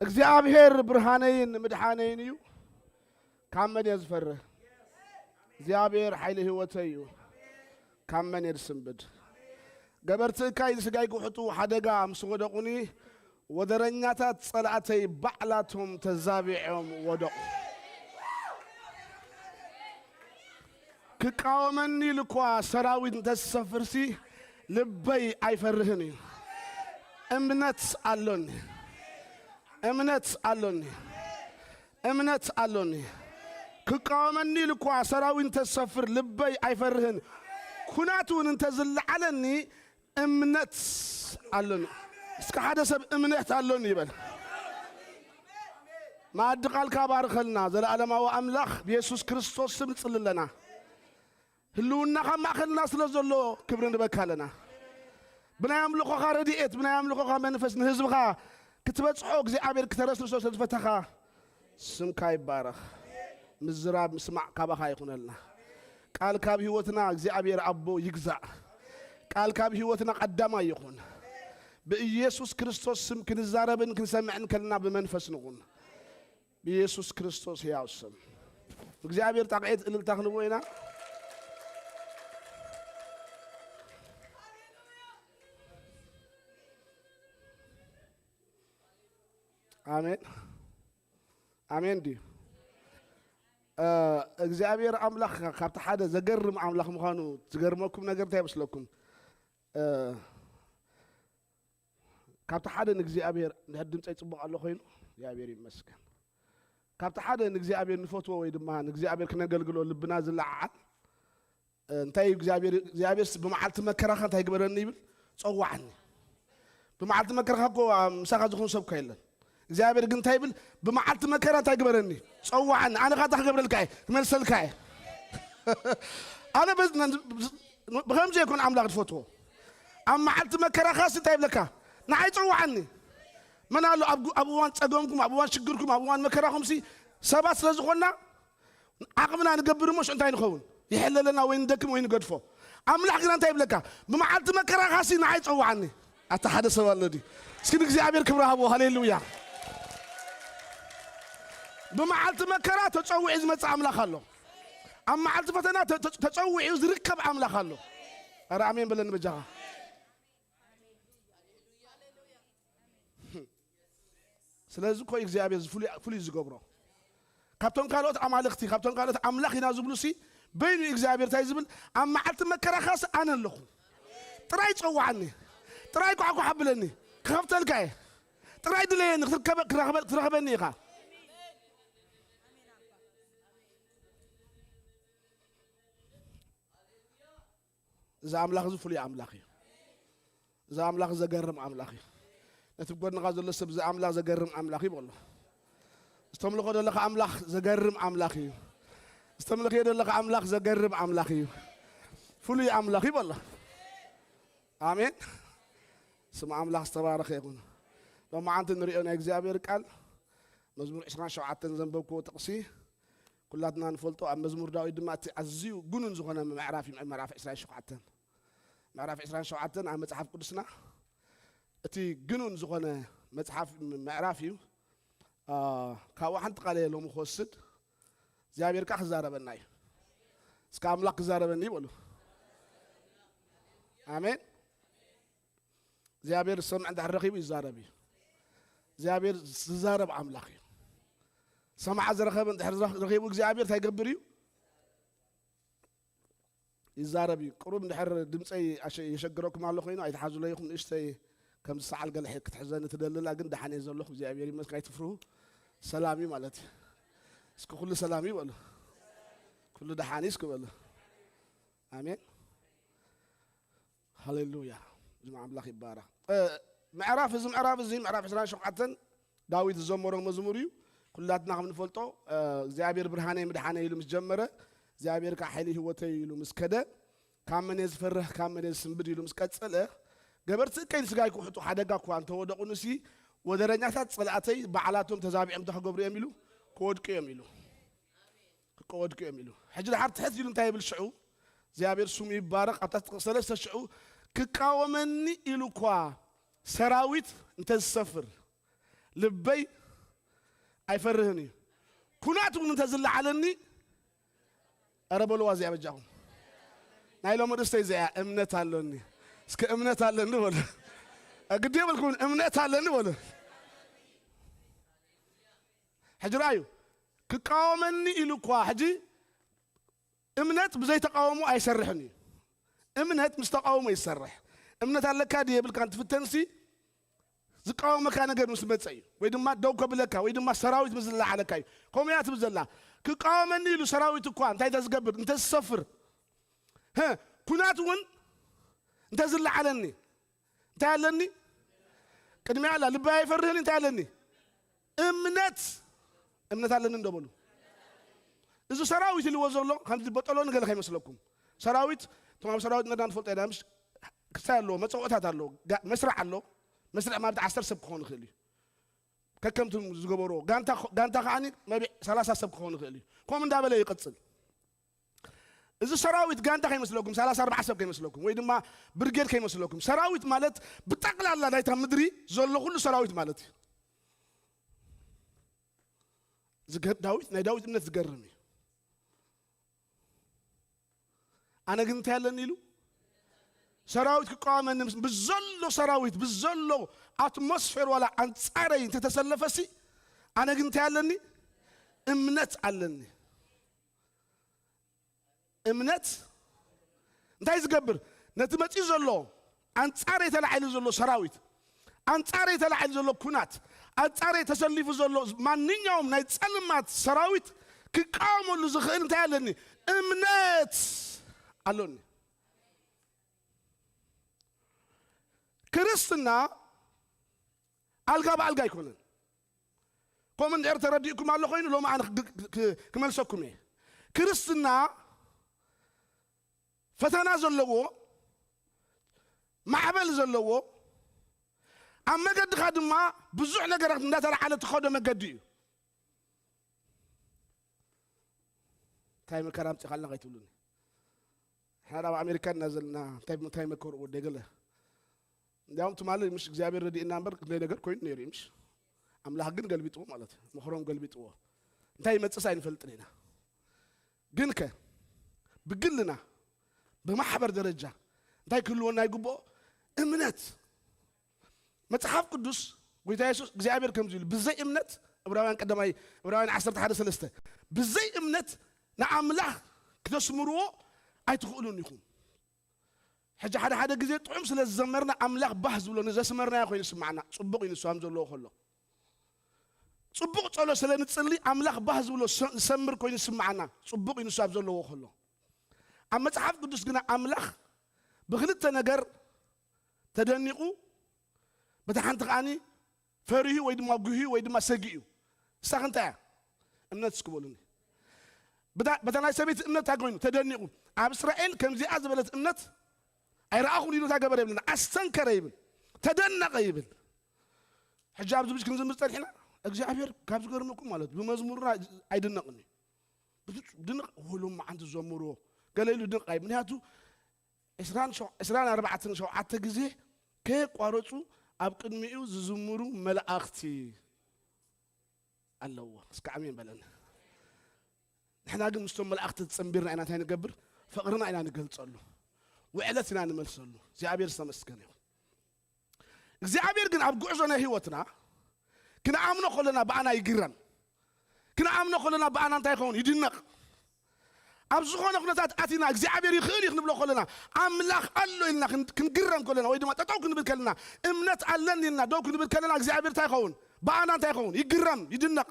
እግዚኣብሔር ብርሃነይን ምድሓነይን እዩ፣ ካብ መን እየ ዝፈርህ? እግዚኣብሔር ሓይሊ ህይወተይ እዩ፣ ካብ መን እየ ዝስንብድ? ገበርቲ እካይ ንስጋይ ክውሕጡ ሓደጋ ምስ ወደቑኒ፣ ወደረኛታት ጸላእተይ ባዕላቶም ተዛቢዖም ወደቑ። ክቃወመኒ ኢሉ እኳ ሰራዊት እንተዝሰፍርሲ፣ ልበይ ኣይፈርህን እዩ። እምነት ኣሎኒ። እምነት ኣሎኒ። እምነት ኣሎኒ። ክቃወመኒ ኢሉ እኳ ሰራዊት እንተዝሰፍር፣ ልበይ ኣይፈርህን። ኩናት እውን እንተዝለዓለኒ፣ እምነት ኣሎኒ። እስከ ሓደ ሰብ እምነት ኣሎኒ ይበል። መኣዲ ቃልካ ባርኸልና። ዘለዓለማዊ ኣምላኽ፣ ብየሱስ ክርስቶስ ስም ንጽሊ ኣለና። ህልውናኻ ኣብ ማእከልና ስለ ዘሎ ክብሪ ንበካ ኣለና። ብናይ ኣምልኾኻ ረድኤት፣ ብናይ ኣምልኾኻ መንፈስ ንህዝብኻ ክትበጽሖ እግዚኣብሔር ክተረስርሶ ስለ ዝፈተኻ ስምካ ይባረኽ። ምዝራብ ምስማዕ ካባኻ ይኹነልና። ቃል ካብ ህይወትና እግዚኣብሔር ኣቦ ይግዛእ። ቃል ካብ ህይወትና ቀዳማይ ይኹን። ብኢየሱስ ክርስቶስ ስም ክንዛረብን ክንሰምዕን ከልና ብመንፈስ ንኹን። ብኢየሱስ ክርስቶስ ሕያው ስም እግዚኣብሔር ጣቕዒት እልልታ ክንብቦ ኢና። ኣሜን። ኣሜን ድዩ? እ፣ እግዚኣብሔር ኣምላኽ ካብቲ ሓደ ዘገርም ኣምላኽ ምዃኑ ዝገርመኩም ነገር እንታይ ይመስለኩም? እ፣ ካብቲ ሓደ ንእግዚኣብሔር እንድሕር ድምፀይ ጽቡቕ ኣሎ ኮይኑ፣ እግዚኣብሔር ይመስገን። ካብቲ ሓደ ንእግዚኣብሔር ንፈትዎ ወይ ድማ ንእግዚኣብሔር ክነገልግሎ ልብና ዝለዓዓል፣ እ፣ እንታይ እዩ እግዚኣብሔር? እግዚኣብሔር ብመዓልቲ መከራኻ እንታይ ግበረኒ ይብል? ጸዋዓኒ። ብመዓልቲ መከራኻ እኮ፣ አ፣ ምሳኻ ዝኾን ሰብ እኮ የለን። እግዚኣብሔር ግን እንታይ ይብል? ብመዓልቲ መከራ እንታይ ግበረኒ? ጸዋዓኒ። ኣነ ኻታ ክገብረልካ እየ፣ ክመልሰልካ እየ። ኣነ በዝ-፣ ነ-፣ ብኸምዚ ይኮን ኣምላኽ ዝፈትዎ። ኣብ መዓልቲ መከራኻስ እንታይ ይብለካ? ንዓይ ጸዋዓኒ። መን ኣሎ ኣብ ግ-፣ ኣብ እዋን ጸገምኩም፣ ኣብ እዋን ሽግርኩም፣ ኣብ እዋን መከራኹምሲ ሰባት ስለ ዝኾንና ዓቕምና ንገብር እሞ ሽዑ እንታይ ንኸውን? ይሕለለና ወይ ንደክም ወይ ንገድፎ። ኣምላኽ ግና እንታይ ይብለካ? ብመዓልቲ መከራኻሲ ንዓይ ጸዋዓኒ። ኣታ ሓደ ሰብ ኣሎ ድዩ? እስኪ ንእግዚኣብሔር ክብሪ ሃቦ። ሃሌሉያ። ብመዓልቲ መከራ ተጸዊዑ ዝመጽእ ኣምላኽ ኣሎ። ኣብ መዓልቲ ፈተና ተ-፣ ተ-፣ ተጸዊዑ ዝርከብ ኣምላኽ ኣሎ። ኧረ ኣሜን በለኒ በጃኻ። ስለዚ እኮ እግዚኣብሔር ፍሉይ፣ ፍሉይ ዝገብሮ። ካብቶም ካልኦት ኣማልኽቲ፣ ካብቶም ካልኦት ኣምላኽ ኢና ዝብሉሲ፣ በይኑ እግዚኣብሔር እንታይ ዝብል? ኣብ መዓልቲ መከራኻስ ኣነ ኣለኹ። ጥራይ ጸዋዓኒ። ጥራይ ኳዕኳዕ ኣብለኒ። ክኸፍተልካ እየ። ጥራይ ድለየኒ፣ ክትርከበ-፣ ክትረኽበ-፣ ክትረኽበኒ ኢኻ። እዚ ኣምላኽ እዚ ፍሉይ ኣምላኽ እዩ። እዚ ኣምላኽ ዘገርም ኣምላኽ እዩ። ነቲ ብጎድንኻ ዘሎ ሰብ፣ "እዚ ኣምላኽ ዘገርም ኣምላኽ እዩ" በሎ። ዝተምልኾ ዘለኻ ኣምላኽ ዘገርም ኣምላኽ እዩ። ዝተምልኽዮ ዘለኻ ኣምላኽ ዘገርም ኣምላኽ እዩ። ፍሉይ ኣምላኽ እዩ በሎ። ኣሜን። ስም ኣምላኽ ዝተባረኸ ይኹን። ሎማዓንቲ ንሪኦ ናይ እግዚኣብሔር ቃል መዝሙር ዕስራን ሸውዓተን ዘንበብክዎ ጥቕሲ ኩላትና ንፈልጦ፣ ኣብ መዝሙር ዳዊት ድማ እቲ ኣዝዩ ግኑን ዝኾነ ምዕራፍ እዩ፣ ምዕራፍ ዕስራን ሸውዓተን። ምዕራፍ ዕስራን ሸውዓተን ኣብ መጽሓፍ ቅዱስና እቲ ግኑን ዝኾነ መጽሓፍ ምዕራፍ እዩ። አ፣ ካብኡ ሓንቲ ቃል እየ ሎሚ ክወስድ፣ እግዚኣብሔር ከኣ ክዛረበና እዩ። እስከ ኣምላኽ ክዛረበኒ ይበሉ። ኣሜን። እግዚኣብሔር ዝሰምዕ እንድሕር ረኺቡ ይዛረብ እዩ። እግዚኣብሔር ዝዛረብ ኣምላኽ እዩ። ሰማዓ ዝረኸበ እንድሕር ረኺቡ እግዚኣብሔር እንታይ ይገብር እዩ? ይዛረብ እዩ። ቅሩብ እንድሕር ድምፀይ ኣሸ-፣ የሸግረኩም ኣሎ ኮይኑ ኣይትሓዙለይ ኢኹም። ንእሽተይ ከም ዝሰዓል ገለ ሕ-፣ ክትሕዘኒ ትደልላ፣ ግን ደሓን እየ ዘለኹ። እግዚኣብሔር ይመስገን። ኣይትፍርሁ። ሰላም እዩ ማለት እዩ። እስኪ ኩሉ ሰላም እዩ በሉ። ኩሉ ደሓን እዩ እስኪ በሉ። ኣሜን። ሃሌሉያ። ስም ኣምላኽ ይባረኽ። እ፣ ምዕራፍ፣ እዚ ምዕራፍ፣ እዚ ምዕራፍ ዕስራን ሸውዓተን ዳዊት ዝዘመሮ መዝሙር እዩ። ኩላትና ከም ንፈልጦ፣ እ፣ እግዚኣብሔር ብርሃነይ ምድሓነይ ኢሉ ምስ ጀመረ፣ እግዚኣብሔር ከዓ ሓይሊ ህይወተይ ኢሉ ምስ ከደ፣ ካብ መን እየ ዝፈርህ፣ ካብ መን እየ ዝስንብድ ኢሉ ምስ ቀጸለ፣ ገበርቲ እከይ ንስጋይ ክውሕጡ ሓደጋ እኳ እንተወደቑንሲ፣ ወደረኛታት ጸላእተይ ባዕላቶም ተዛቢዖም እንታይ ክገብሩ እዮም ኢሉ? ክወድቁ እዮም ኢሉ። ክወድቁ እዮም ኢሉ። ሕጂ ድሓር ትሕት ኢሉ እንታይ ይብል ሽዑ? እግዚኣብሔር ስሙ ይባረኽ። ኣብታ ጥቕሲ ሰለስተ ሽዑ ክቃወመኒ ኢሉ እኳ ሰራዊት እንተዝሰፍር፣ ልበይ ኣይፈርህን እዩ። ኩናት እውን እንተዝለዓለኒ፣ ኧረ በልዋ እዚኣ በጃኹም። ናይ ሎሚ ርእስተይ እዚኣ እምነት ኣለኒ። እስከ እምነት ኣለኒ በሉ። ግዲ የብልኩም፣ እምነት ኣለኒ በሉ። ሕጂ ረኣዩ፣ ክቃወመኒ ኢሉ እኳ ሕጂ እምነት ብዘይ ተቃውሞ ኣይሰርሕን እዩ። እምነት ምስ ተቃውሞ ይሰርሕ። እምነት ኣለካ ድዩ የብልካን ትፍተንሲ፣ ዝቃወመካ ነገር ምስ መጸ እዩ። ወይ ድማ ደው ከብለካ፣ ወይ ድማ ሰራዊት ምስ ዝለዓለካ እዩ። ከምኡ እያ ትብል ዘላ። ክቃወመኒ ኢሉ ሰራዊት እኳ እንታይ እንተ ዝገብር፣ እንተ ዝሰፍር፣ ሀ፣ ኩናት እውን እንተ ዝለዓለኒ፣ እንታይ ኣለኒ? ቅድሚያ ኣላ፣ ልበይ ኣይፈርህን፣ እንታይ ኣለኒ? እምነት። እምነት ኣለኒ እንዶ በሉ። እዚ ሰራዊት ኢልዎ ዘሎ ከምዚ በጠሎ ንገለ ከይመስለኩም። ሰራዊት፣ እቶም ኣብ ሰራዊት ነዳ ንፈልጦ ኢና፣ ምሽ ክስታይ ኣለዎ፣ መጸውዕታት ኣለዎ፣ ጋ-፣ መስርዕ ኣሎ። መስርዕ ማለት ዓሰርተ ሰብ ክኸውን ይኽእል እዩ። ከከምቲ ዝገበርዎ። ጋንታ፣ ጋንታ ከዓኒ መቢዕ ሰላሳ ሰብ ክኸውን ይኽእል እዩ። ከምኡ እንዳበለ ይቕጽል። እዚ ሰራዊት ጋንታ ከይመስለኩም፣ ሰላሳ ኣርባዓ ሰብ ከይመስለኩም፣ ወይ ድማ ብርጌድ ከይመስለኩም። ሰራዊት ማለት ብጠቕላላ ናይታ ምድሪ ዘሎ ኩሉ ሰራዊት ማለት እዩ። ዝገ-፣ ዳዊት፣ ናይ ዳዊት እምነት ዝገርም እዩ። ኣነ ግን እንታይ ኣለኒ ኢሉ? ሰራዊት ክቃወመኒ ምስ-፣ ብዘሎ ሰራዊት፣ ብዘሎ ኣትሞስፌር ዋላ ኣንጻረይ እንተተሰለፈሲ፣ ኣነ ግን እንታይ ኣለኒ? እምነት ኣለኒ። እምነት እንታይ ዝገብር? ነቲ መጺኡ ዘሎ፣ ኣንጻረይ ተላዒሉ ዘሎ ሰራዊት፣ ኣንጻረይ ተላዒሉ ዘሎ ኩናት፣ ኣንጻረይ ተሰሊፉ ዘሎ ማንኛውም ናይ ጸልማት ሰራዊት ክቃወመሉ ዝኽእል እንታይ ኣለኒ? እምነት ኣሎኒ። ክርስትና ኣልጋ ብኣልጋ ኣይኮነን። ከምኡ እንድሕር ተረዲእኩም ኣሎ ኮይኑ፣ ሎሚ ኣነ ክግ-፣ ክ-፣ ክመልሰኩም እየ። ክርስትና ፈተና ዘለዎ፣ ማዕበል ዘለዎ፣ ኣብ መገድኻ ድማ ብዙሕ ነገራት እንዳተላዓለ ትኸዶ መገዲ እዩ። እንታይ መከራ ኣምጺኻልና ከይትብሉኒ። ንሕና ኣብ ኣሜሪካ እና ዘለና እንታይ፣ እንታይ መከርኡ ወደ ገለ። እንዲያውም ትማሊ ምሽ እግዚኣብሔር ረድእና እምበር ክንደይ ነገር ኮይኑ ነይሩ እዩ ምሽ። ኣምላኽ ግን ገልቢጥዎ ማለት እዩ። ምኽሮም ገልቢጥዎ። እንታይ ይመጽእስ ኣይንፈልጥን ኢና። ግን ከ ብግልና ብማሕበር ደረጃ እንታይ ክህልወና ይግብኦ? እምነት። መጽሓፍ ቅዱስ ጎይታ የሱስ እግዚኣብሔር ከምዚ ኢሉ፣ "ብዘይ እምነት"፣ ዕብራውያን ቀዳማይ፣ ዕብራውያን ዓሰርተ ሓደ ሰለስተ፣ "ብዘይ እምነት ንኣምላኽ ክተስምርዎ ኣይትኽእሉን ኢኹም።" ሕጂ ሓደ ሓደ ግዜ ጥዑም ስለ ዝዘመርና ኣምላኽ ባህ ዝብሎ ንዘስመርናዮ ኮይኑ ይስማዓና። ጽቡቕ እዩ ንሱ ከም ዘለዎ ከሎ። ጽቡቕ ጸሎት ስለ ንጽሊ ኣምላኽ ባህ ዝብሎ ሰ-፣ ዝሰምር ኮይኑ ይስማዓና። ጽቡቕ እዩ ንሱ ኣብ ዘለዎ ከሎ። ኣብ መጽሓፍ ቅዱስ ግና ኣምላኽ ብኽልተ ነገር ተደኒቑ፣ በታ ሓንቲ ከዓኒ ፈሪሁ ወይ ድማ ጉህዩ ወይ ድማ ሰጊኡ። ንሳ ከ እንታይ እያ? እምነት እስኪ በሉኒ። በታ፣ በታ ናይ ሰበይቲ እምነት እንታይ ኮይኑ? ተደኒቑ። ኣብ እስራኤል ከምዚኣ ዝበለት እምነት ኣይረኣኹን ኢሉ እንታይ ገበረ ይብልና? ኣስተንከረ ይብል። ተደነቐ ይብል። ሕጂ ኣብዚ ብጅ ክንዝምር ጸኒሕና፣ እግዚኣብሔር ካብ ዝገርመኩም ማለት ብመዝሙርና ኣይድነቕን እዩ። ብፍጹም ድንቕ፣ ወሎም መዓንቲ ዝዘምርዎ ገለ ኢሉ ድንቕ ኣይ-፣ ምክንያቱ ዕስራን ሸው-፣ ዕስራን ኣርባዕተን ሸውዓተ ግዜ ከየቋረጹ ኣብ ቅድሚኡ ዝዝምሩ መላእኽቲ ኣለዎ። እስከ ኣሜን በለና። ንሕና ግን ምስቶም መላእኽቲ ተጸንቢርና ኢና እንታይ ንገብር? ፍቕርና ኢና ንገልጸሉ። ውዕለት ኢና ንመልሰሉ። እግዚኣብሔር ዝተመስገነ ይኹን። እግዚኣብሔር ግን ኣብ ጉዕዞ ናይ ህይወትና ክንኣምኖ ከለና ብኣና ይግረም። ክንኣምኖ ከለና ብኣና እንታይ ይኸውን? ይድነቕ። ኣብ ዝኾነ ኩነታት ኣቲና እግዚኣብሔር ይኽእል እዩ ክንብሎ ከለና፣ ኣምላኽ ኣሎ ኢልና ክን-፣ ክንግረም ከለና ወይ ድማ ጠጠው ክንብል ከለና፣ እምነት ኣለኒ ኢልና ደው ክንብል ከለና እግዚኣብሔር እንታይ ይኸውን? ብኣና እንታይ ይኸውን? ይግረም፣ ይድነቕ።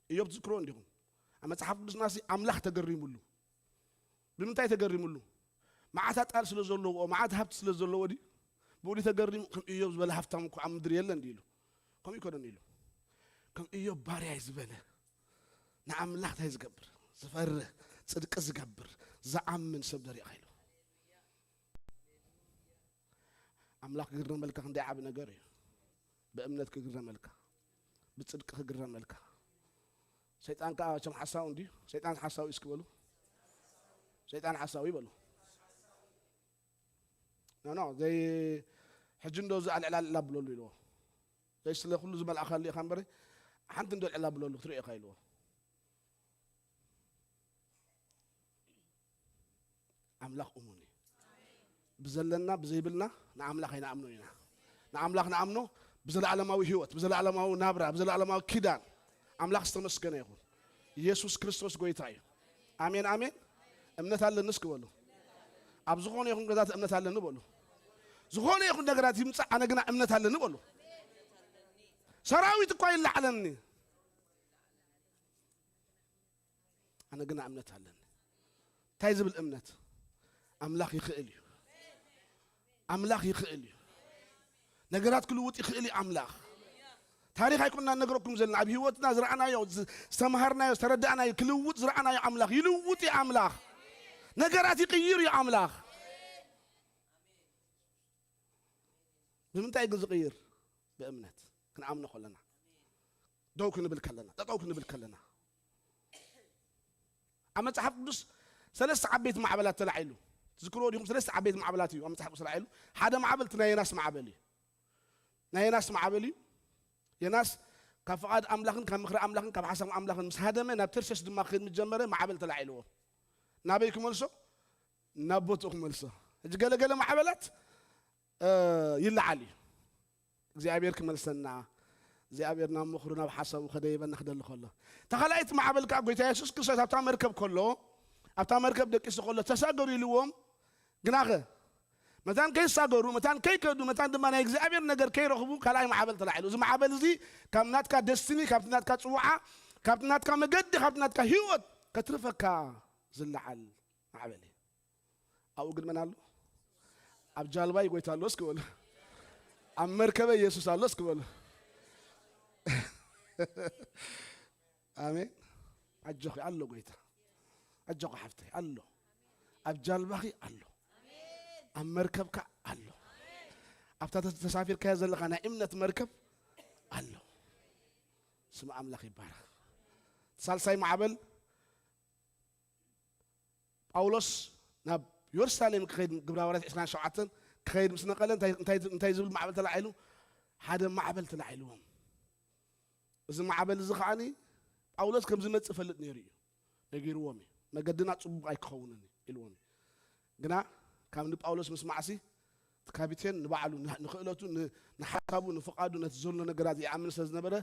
እዮብ ትዝክርዎ እንዲኹም። ኣብ መጽሓፍ ቅዱስናሲ ኣምላኽ ተገሪሙሉ። ብምንታይ ተገሪሙሉ? መዓት ኣጣል ስለ ዘለዎ፣ መዓት ሃብቲ ስለ ዘለዎ ድዩ? ብኡ ድዩ ተገሪሙ? ከም እዮብ ዝበለ ሃብታም እኮ ኣብ ምድሪ የለን ድዩ ኢሉ? ከምኡ ኣይኮነን ኢሉ። ከም እዮብ ባርያይ ዝበለ ንኣምላኽ እንታይ ዝገብር? ዝፈርህ፣ ጽድቂ ዝገብር፣ ዝኣምን ሰብ ደሪእኻ ኢሉ። ኣምላኽ ክግረመልካ ክንደይ ዓቢ ነገር እዩ። ብእምነት ክግረመልካ፣ ብጽድቂ ክግረመልካ። ሰይጣን ከኣ ከም ሓሳዊ እንድዩ። ሰይጣን ሓሳዊ እስኪ በሉ። ሰይጣን ሓሳዊ በሉ። ኖ፣ ኖ፣ ዘይ-፣ ሕጂ እንዶ እዚ ኣልዕል ኣልዕል ኣብለሉ ኢልዎ። ዘይስለ ኩሉ ዝመልኣኻሉ ኢኻ እምበር፣ ሓንቲ እንዶ ልዕላ ብለሉ ክትሪኦ ኢኻ ኢልዎ። ኣምላኽ እሙን እዩ። ብዘለና ብዘይብልና ንኣምላኽ ኣይንኣምኖ ኢና። ንኣምላኽ ንኣምኖ ብዘለኣለማዊ ህይወት፣ ብዘለኣለማዊ ናብራ፣ ብዘለኣለማዊ ኪዳን። ኣምላኽ ዝተመስገነ ይኹን። ኢየሱስ ክርስቶስ ጎይታ እዩ። ኣሜን፣ ኣሜን። እምነት ኣለኒ እስኪ በሉ። ኣብ ዝኾነ ይኹን ገዛት እምነት ኣለኒ በሉ። ዝኾነ ይኹን ነገራት ይምጻእ፣ ኣነ ግና እምነት ኣለኒ በሉ። ሰራዊት እኳ ይለዓለኒ፣ ኣነ ግና እምነት ኣለኒ። እንታይ ዝብል እምነት? ኣምላኽ ይኽእል እዩ። ኣምላኽ ይኽእል እዩ። ነገራት ክልውጥ ይኽእል እዩ ኣምላኽ። ታሪኽ ኣይኮንና ንነግረኩም ዘለና፣ ኣብ ህይወትና ዝረኣናዮ፣ ዝ-፣ ዝተምሃርናዮ፣ ዝተረዳእናዮ፣ ክልውጥ ዝረኣናዮ ኣምላኽ፣ ይልውጥ እዩ ኣምላኽ። ነገራት ይቕይር እዩ ኣምላኽ። ብምንታይ ግን ዝቕይር? ብእምነት። ክንኣምኖ ከለና፣ ደው ክንብል ከለና፣ ጠጠው ክንብል ከለና። ኣብ መጽሓፍ ቅዱስ ሰለስተ ዓበይቲ ማዕበላት ተላዒሉ። ትዝክርዎ ዲኹም? ሰለስተ ዓበይቲ ማዕበላት እዩ ኣብ መጽሓፍ ቅዱስ ተላዒሉ። ሓደ ማዕበል እቲ ናይ ዮናስ ማዕበል እዩ። ናይ ዮናስ ማዕበል እዩ። ዮናስ ካብ ፍቓድ ኣምላኽን ካብ ምኽሪ ኣምላኽን ካብ ሓሳብ ኣምላኽን ምስ ሃደመ፣ ናብ ተርሴስ ድማ ክኸይድ ምስ ጀመረ፣ ማዕበል ተላዒልዎ። ናበይ ክመልሶ? ናብ ቦትኡ ክመልሶ። ሕጂ ገለገለ ማዕበላት፣ እ፣ ይለዓል እዩ። እግዚኣብሔር ክመልሰና፣ እግዚኣብሔር ናብ ምኽሩ ናብ ሓሳቡ ከደይበና ክደሊ ከሎ። እታ ካልኣይቲ ማዕበል ከኣ ጎይታ የሱስ ክርስቶስ ኣብታ መርከብ ከሎ፣ ኣብታ መርከብ ደቂሱ ከሎ፣ "ተሳገሩ" ኢልዎም። ግናኸ መታን ከይሳገሩ፣ መታን ከይከዱ፣ መታን ድማ ናይ እግዚኣብሔር ነገር ከይረኽቡ፣ ካልኣይ ማዕበል ተላዒሉ። እዚ ማዕበል እዚ ካብ ናትካ ደስቲኒ፣ ካብቲ ናትካ ጽውዓ፣ ካብቲ ናትካ መገዲ፣ ካብቲ ናትካ ህይወት ከትርፈካ ዝለዓል ማዕበል እዩ። ኣብኡ ግን መን ኣሎ? ኣብ ጃልባይ ጎይታ ኣሎ እስኪ በሉ። ኣብ መርከበይ የሱስ ኣሎ እስኪ በሉ። ኣሜን። ኣጆኺ ኣሎ ጎይታ። ኣጆኺ ሓፍተይ ኣሎ። ኣብ ጃልባኺ ኣሎ። ኣብ መርከብካ ኣሎ። ኣብታ ተስ-፣ ተሳፊርካዮ ዘለኻ ናይ እምነት መርከብ ኣሎ። ስም ኣምላኽ ይባረኽ። ሳልሳይ ማዕበል ጳውሎስ ናብ የሩሳሌም ክኸይድ፣ ግብረ ሃዋርያት ዕስራን ሸውዓተን ክኸይድ ምስ ነቐለ እንታይ፣ እንታይ፣ እንታይ ዝብል ማዕበል ተላዒሉ? ሓደ ማዕበል ተላዒልዎም። እዚ ማዕበል እዚ ከዓኒ ጳውሎስ ከም ዝመጽእ ፈልጥ ነይሩ እዩ። ነጊርዎም እዩ። "መገድና ጽቡቕ ኣይክኸውንን እዩ" ኢልዎም እዩ። ግና ካብ ንጳውሎስ ምስማዕሲ እቲ ካፒቴን ንባዕሉ፣ ን-፣ ንኽእለቱ፣ ን-፣ ንሓሳቡ፣ ንፍቓዱ፣ ነቲ ዘሎ ነገራት ይኣምን ስለ ዝነበረ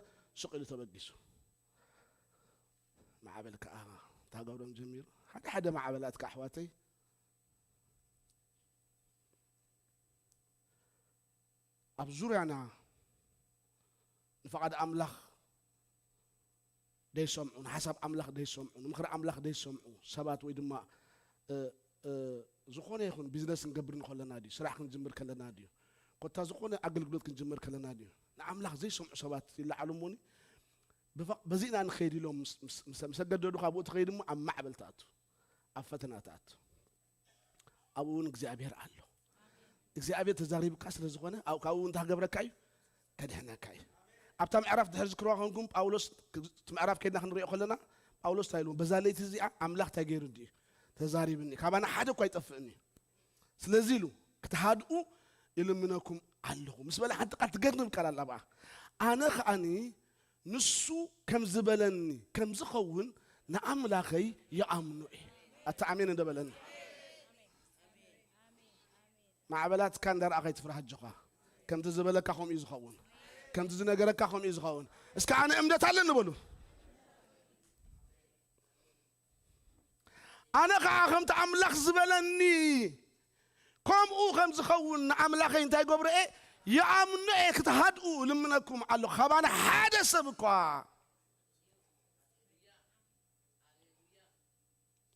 ስቕ ኢሉ ተበጊሱ። ማዕበል ከኣ እንታይ ክገብሮም ጀሚሩ? ሓደ ሓደ ማዕበላት ከኣ ኣሕዋተይ ኣብ ዙርያና ንፍቓድ ኣምላኽ ደይሰምዑ፣ ንሓሳብ ኣምላኽ ደይሰምዑ፣ ንምኽሪ ኣምላኽ ደይሰምዑ ሰባት ወይ ድማ፣ እ፣ እ፣ ዝኾነ ይኹን ቢዝነስ ክንገብር እንከለና ድዩ፣ ስራሕ ክንጅምር ከለና ድዩ፣ ኮታ ዝኾነ ኣገልግሎት ክንጅምር ከለና ድዩ፣ ንኣምላኽ ዘይሰምዑ ሰባት ይለዓሉ እሞኒ፣ ብፋ-፣ በዚእና ንኸይድ ኢሎም ምስ፣ ምስ፣ ምስ፣ ምስ ኣገደዱ፣ ካብኡ ትኸይድ እሞ ኣብ ማዕበል ትኣቱ፣ ኣብ ፈተና ትኣቱ። ኣብኡ እውን እግዚኣብሔር ኣሎ። እግዚኣብሔር ተዛሪብካ ስለ ዝኾነ፣ ኣብ-፣ ካብኡ እንታይ ክገብረካ እዩ? ከድሕነካ እዩ። ኣብታ ምዕራፍ ድሕር ዝክርዋ ኮንኩም፣ ጳውሎስ፣ እቲ ምዕራፍ ከይድና ክንሪኦ ከለና፣ ጳውሎስ እንታይ ኢሉ? "በዛ ለይቲ እዚኣ ኣምላኽ እንታይ ገይሩ እንድዩ? ተዛሪብኒ። ካባና ሓደ እኳ ኣይጠፍእን እዩ። ስለዚ" ኢሉ፣ "ክትሃድኡ ይልምነኩም ኣለኹ" ምስ በለ፣ ሓንቲ ቃል ትገርም ቃል ኣላ ብኣ። "ኣነ ከኣኒ ንሱ ከም ዝበለኒ ከም ዝኸውን ንኣምላኸይ ይኣምኖ እየ።" ኣታ ኣሜን እንደ በለኒ። ማዕበላትካ እንዳረኣኻ ኣይትፍራህ፣ ኣጆኻ። ከምቲ ዝበለካ ከምኡ እዩ ዝኸውን። ከምቲ ዝነገረካ ከምኡ እዩ ዝኸውን። እስከ ኣነ እምነት ኣለኒ በሉ። ኣነ ኸዓ ከምቲ ኣምላኽ ዝበለኒ ከምኡ ከም ዝኸውን ንኣምላኸይ እንታይ ገብሮ እየ? ይኣምኖ እየ። ክትሃድኡ ልምነኩም ኣለኹ። ካባና ሓደ ሰብ እኳ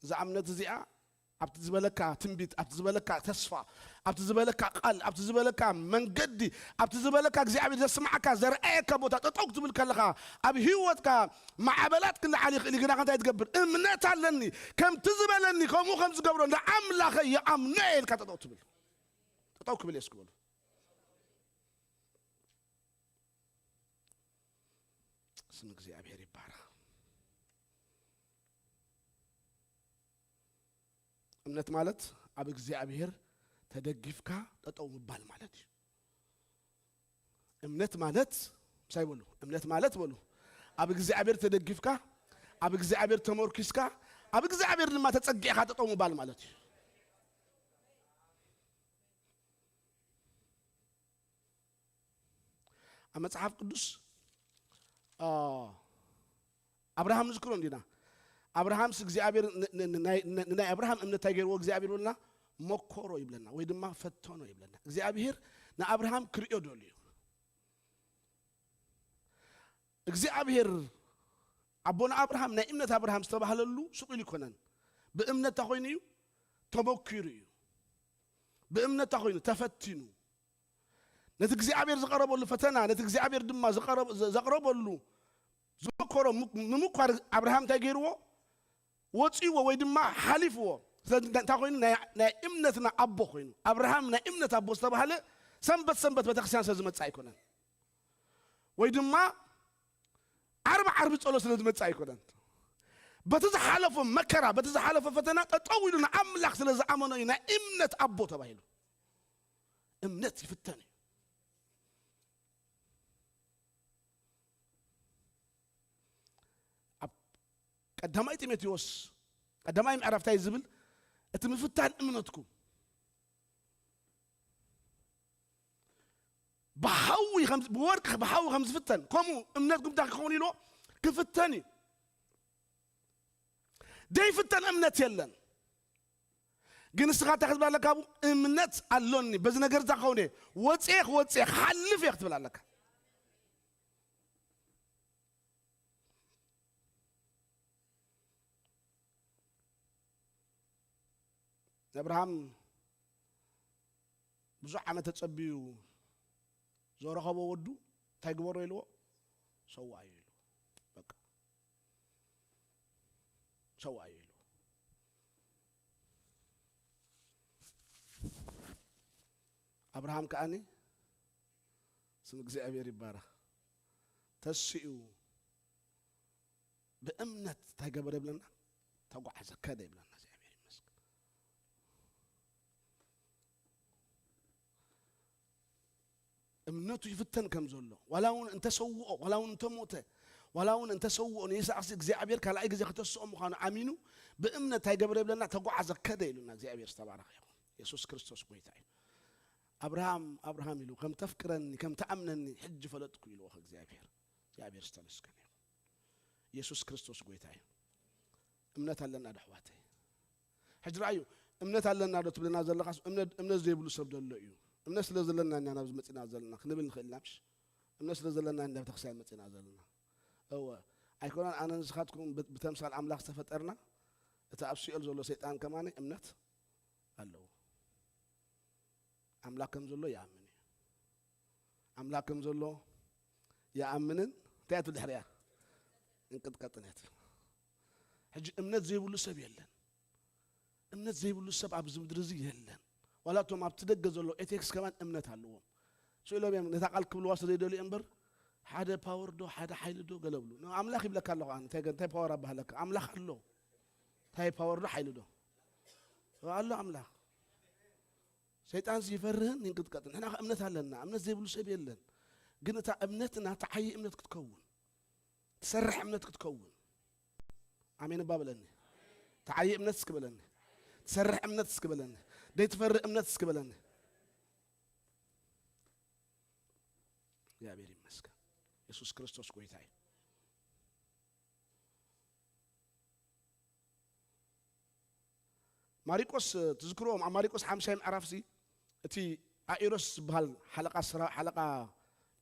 እዛ እምነት እዚኣ ኣብቲ ዝበለካ ትንቢት፣ ኣብቲ ዝበለካ ተስፋ፣ ኣብቲ ዝበለካ ቃል፣ ኣብቲ ዝበለካ መንገዲ፣ ኣብቲ ዝበለካ እግዚኣብሔር ዘስምዓካ፣ ዘርኣየካ ቦታ ጠጠው ክትብል ከለኻ፣ ኣብ ህይወትካ ማዕበላት ክለዓል ይኽእል እዩ፣ ግና እንታይ ትገብር? እምነት ኣለኒ፣ ከምቲ ዝበለኒ ከምኡ ከም ዝገብሮ ንኣምላኸይ ይኣምኖ እየ ኢልካ ጠጠው ትብል። ጠጠው ክብል እየ እስኪ በሉ። ስም እግዚኣብሔር ይባረኽ። እምነት ማለት ኣብ እግዚኣብሔር ተደጊፍካ ጠጠው ምባል ማለት እዩ። እምነት ማለት እንታይ በሉ? እምነት ማለት በሉ፣ ኣብ እግዚኣብሔር ተደጊፍካ፣ ኣብ እግዚኣብሔር ተመርኪስካ፣ ኣብ እግዚኣብሔር ድማ ተጸጊዕካ ጠጠው ምባል ማለት እዩ። ኣብ መጽሓፍ ቅዱስ፣ አ፣ ኣብርሃም ንዝክሮ እንዲና። ኣብርሃምስ እግዚኣብሔር ን-፣ ን-፣ ን-፣ ናይ፣ ን-፣ ንናይ ኣብርሃም እምነት እንታይ ገይርዎ እግዚኣብሔር ይብለና? መኮሮ ይብለና፣ ወይ ድማ ፈተኖ ይብለና። እግዚኣብሔር ንኣብርሃም ክርእዮ ደልዩ። እግዚኣብሔር ኣቦና ኣብርሃም፣ ናይ እምነት ኣብርሃም ዝተባህለሉ ስቕ ኢሉ ይኮነን። ብእምነት እንታይ ኮይኑ እዩ? ተመኪሩ እዩ። ብእምነት እንታይ ኮይኑ? ተፈቲኑ። ነቲ እግዚኣብሔር ዝቐረበሉ ፈተና፣ ነቲ እግዚኣብሔር ድማ ዝቐረበ-፣ ዘ-፣ ዘቕረበሉ ዝመኮሮ ም-፣ ምምኳር ኣብርሃም እንታይ ገይርዎ? ወጺዎ ወይ ድማ ሓሊፍዎ። ስለዚ እንታይ ኮይኑ? ናይ፣ ናይ እምነትና ኣቦ ኮይኑ። ኣብርሃም ናይ እምነት ኣቦ ዝተባህለ ሰንበት ሰንበት ቤተክርስትያን ስለ ዝመጽእ ኣይኮነን። ወይ ድማ ዓርቢ ዓርቢ ጸሎት ስለ ዝመጽእ ኣይኮነን። በቲ ዝሓለፎ መከራ፣ በቲ ዝሓለፎ ፈተና ጠጠው ኢሉ ንኣምላኽ ስለ ዝኣመኖ እዩ ናይ እምነት ኣቦ ተባሂሉ። እምነት ይፍተን እዩ። ኣብ ቀዳማይ ጢሞቴዎስ ቀዳማይ ምዕራፍ እንታይ ዝብል? እቲ ምፍታን እምነትኩም ብሓዊ ከም፣ ብወርቂ ብሓዊ ከም ዝፍተን፣ ከምኡ እምነትኩም እንታይ ክኸውን ኢልዎ? ክፍተን እዩ። ዘይፍተን እምነት የለን። ግን ንስኻ እንታይ ክትብል ኣለካ? ኣብኡ እምነት ኣሎኒ፣ በዚ ነገር እዛ ክኸውን እየ፣ ወፅየ ክወፅእ እየ፣ ክሓልፍ እየ ክትብል ኣለካ። ኣብርሃም ብዙሕ ዓመት ተጸብዩ ዘረኸቦ ወዱ እንታይ ግበሮ ኢልዎ? ሰውኣዮ ኢልዎ። በቃ ሰውኣዮ ኢልዎ። ኣብርሃም ከኣኒ ስም እግዚኣብሔር ይባረኽ። ተሲኡ ብእምነት እንታይ ገበረ ይብለና? ተጓዓዘ፣ ከደ ይብለና። እግዚኣብሔር ይመስገን። እምነቱ ይፍተን ከም ዘሎ፣ ዋላ እውን እንተሰውኦ፣ ዋላ እውን እንተሞተ፣ ዋላ እውን እንተሰውኦ፣ ንይስሐቅሲ እግዚኣብሔር ካልኣይ ግዜ ክተስኦ ምዃኑ ኣሚኑ ብእምነት እንታይ ገበረ ይብለና? ተጓዓዘ፣ ከደ ኢሉና። እግዚኣብሔር ዝተባረኸ ይኹን። የሱስ ክርስቶስ ጎይታ እዩ። ኣብርሃም፣ ኣብርሃም ኢሉ፣ ከም ተፍቅረኒ፣ ከም ትኣምነኒ ሕጂ ፈለጥኩ ኢልዎ እግዚኣብሔር። እግዚኣብሔር ዝተመስገነ ይኹን። የሱስ ክርስቶስ ጎይታ እዩ። እምነት ኣለና ዶ ኣሕዋተይ? ሕጂ ረኣዩ፣ እምነት ኣለና ዶ ትብለና ዘለኻስ፣ እምነት፣ እምነት ዘይብሉ ሰብ ደሎ እዩ። እምነት ስለ ዘለና ኢና ናብዚ መጺና ዘለና ክንብል ንኽእል ኢና፣ ምሽ? እምነት ስለ ዘለና ኢና ቤተክርስትያን መጺና ዘለና። እወ፣ ኣይኮነን ኣነ ንስኻትኩም ብ-፣ ብተምሳል ኣምላኽ ዝተፈጠርና፣ እቲ ኣብ ሲኦል ዘሎ ሰይጣን ከማን እምነት ኣለዎ። ኣምላኽ ከም ዘሎ ይኣምን እዩ። ኣምላኽ ከም ዘሎ ይኣምንን እንታይ እያ ትብል ድሕሪኣ? እንቅጥቀጥን እያ ትብል። ሕጂ እምነት ዘይብሉ ሰብ የለን። እምነት ዘይብሉ ሰብ ኣብዚ ምድሪ እዚ የለን። ዋላ እቶም ኣብቲ ደገ ዘለዉ ኤቴክስ ከማን እምነት ኣለዎም። ስኢሎም እዮም ነታ ቃል ክብልዋ ስለ ዘይደልዩ እምበር፣ ሓደ ፓወር ዶ፣ ሓደ ሓይሊ ዶ ገለ ብሉ። ን-፣ ኣምላኽ ይብለካ ኣለኹ ኣነ፣ እንታይ ገ-፣ እንታይ ፓወር ኣባህለካ? ኣምላኽ ኣሎ። እንታይ ፓወር ዶ፣ ሓይሊ ዶ? ኣሎ ኣምላኽ። ሰይጣንስ ይፈርህን ይንቅጥቀጥን። ንሕና ከ እምነት ኣለና። እምነት ዘይብሉ ሰብ የለን። ግን እታ እምነትና ትዓዪ እምነት ክትከውን፣ ትሰርሕ እምነት ክትከውን። ኣሜን እባ በለኒ። ትዓዪ እምነት እስኪ በለኒ። ትሰርሕ እምነት እስኪ በለኒ። ዘይትፈርህ እምነት እስኪ በለኒ። እግዚኣብሔር ይመስገን። የሱስ ክርስቶስ ጎይታ እዩ። ማሪቆስ፣ ትዝክርዎም፣ ኣብ ማሪቆስ ሓምሳይ ምዕራፍሲ እቲ ኣኢሮስ ዝበሃል ሓለቓ ስራ-፣ ሓለቓ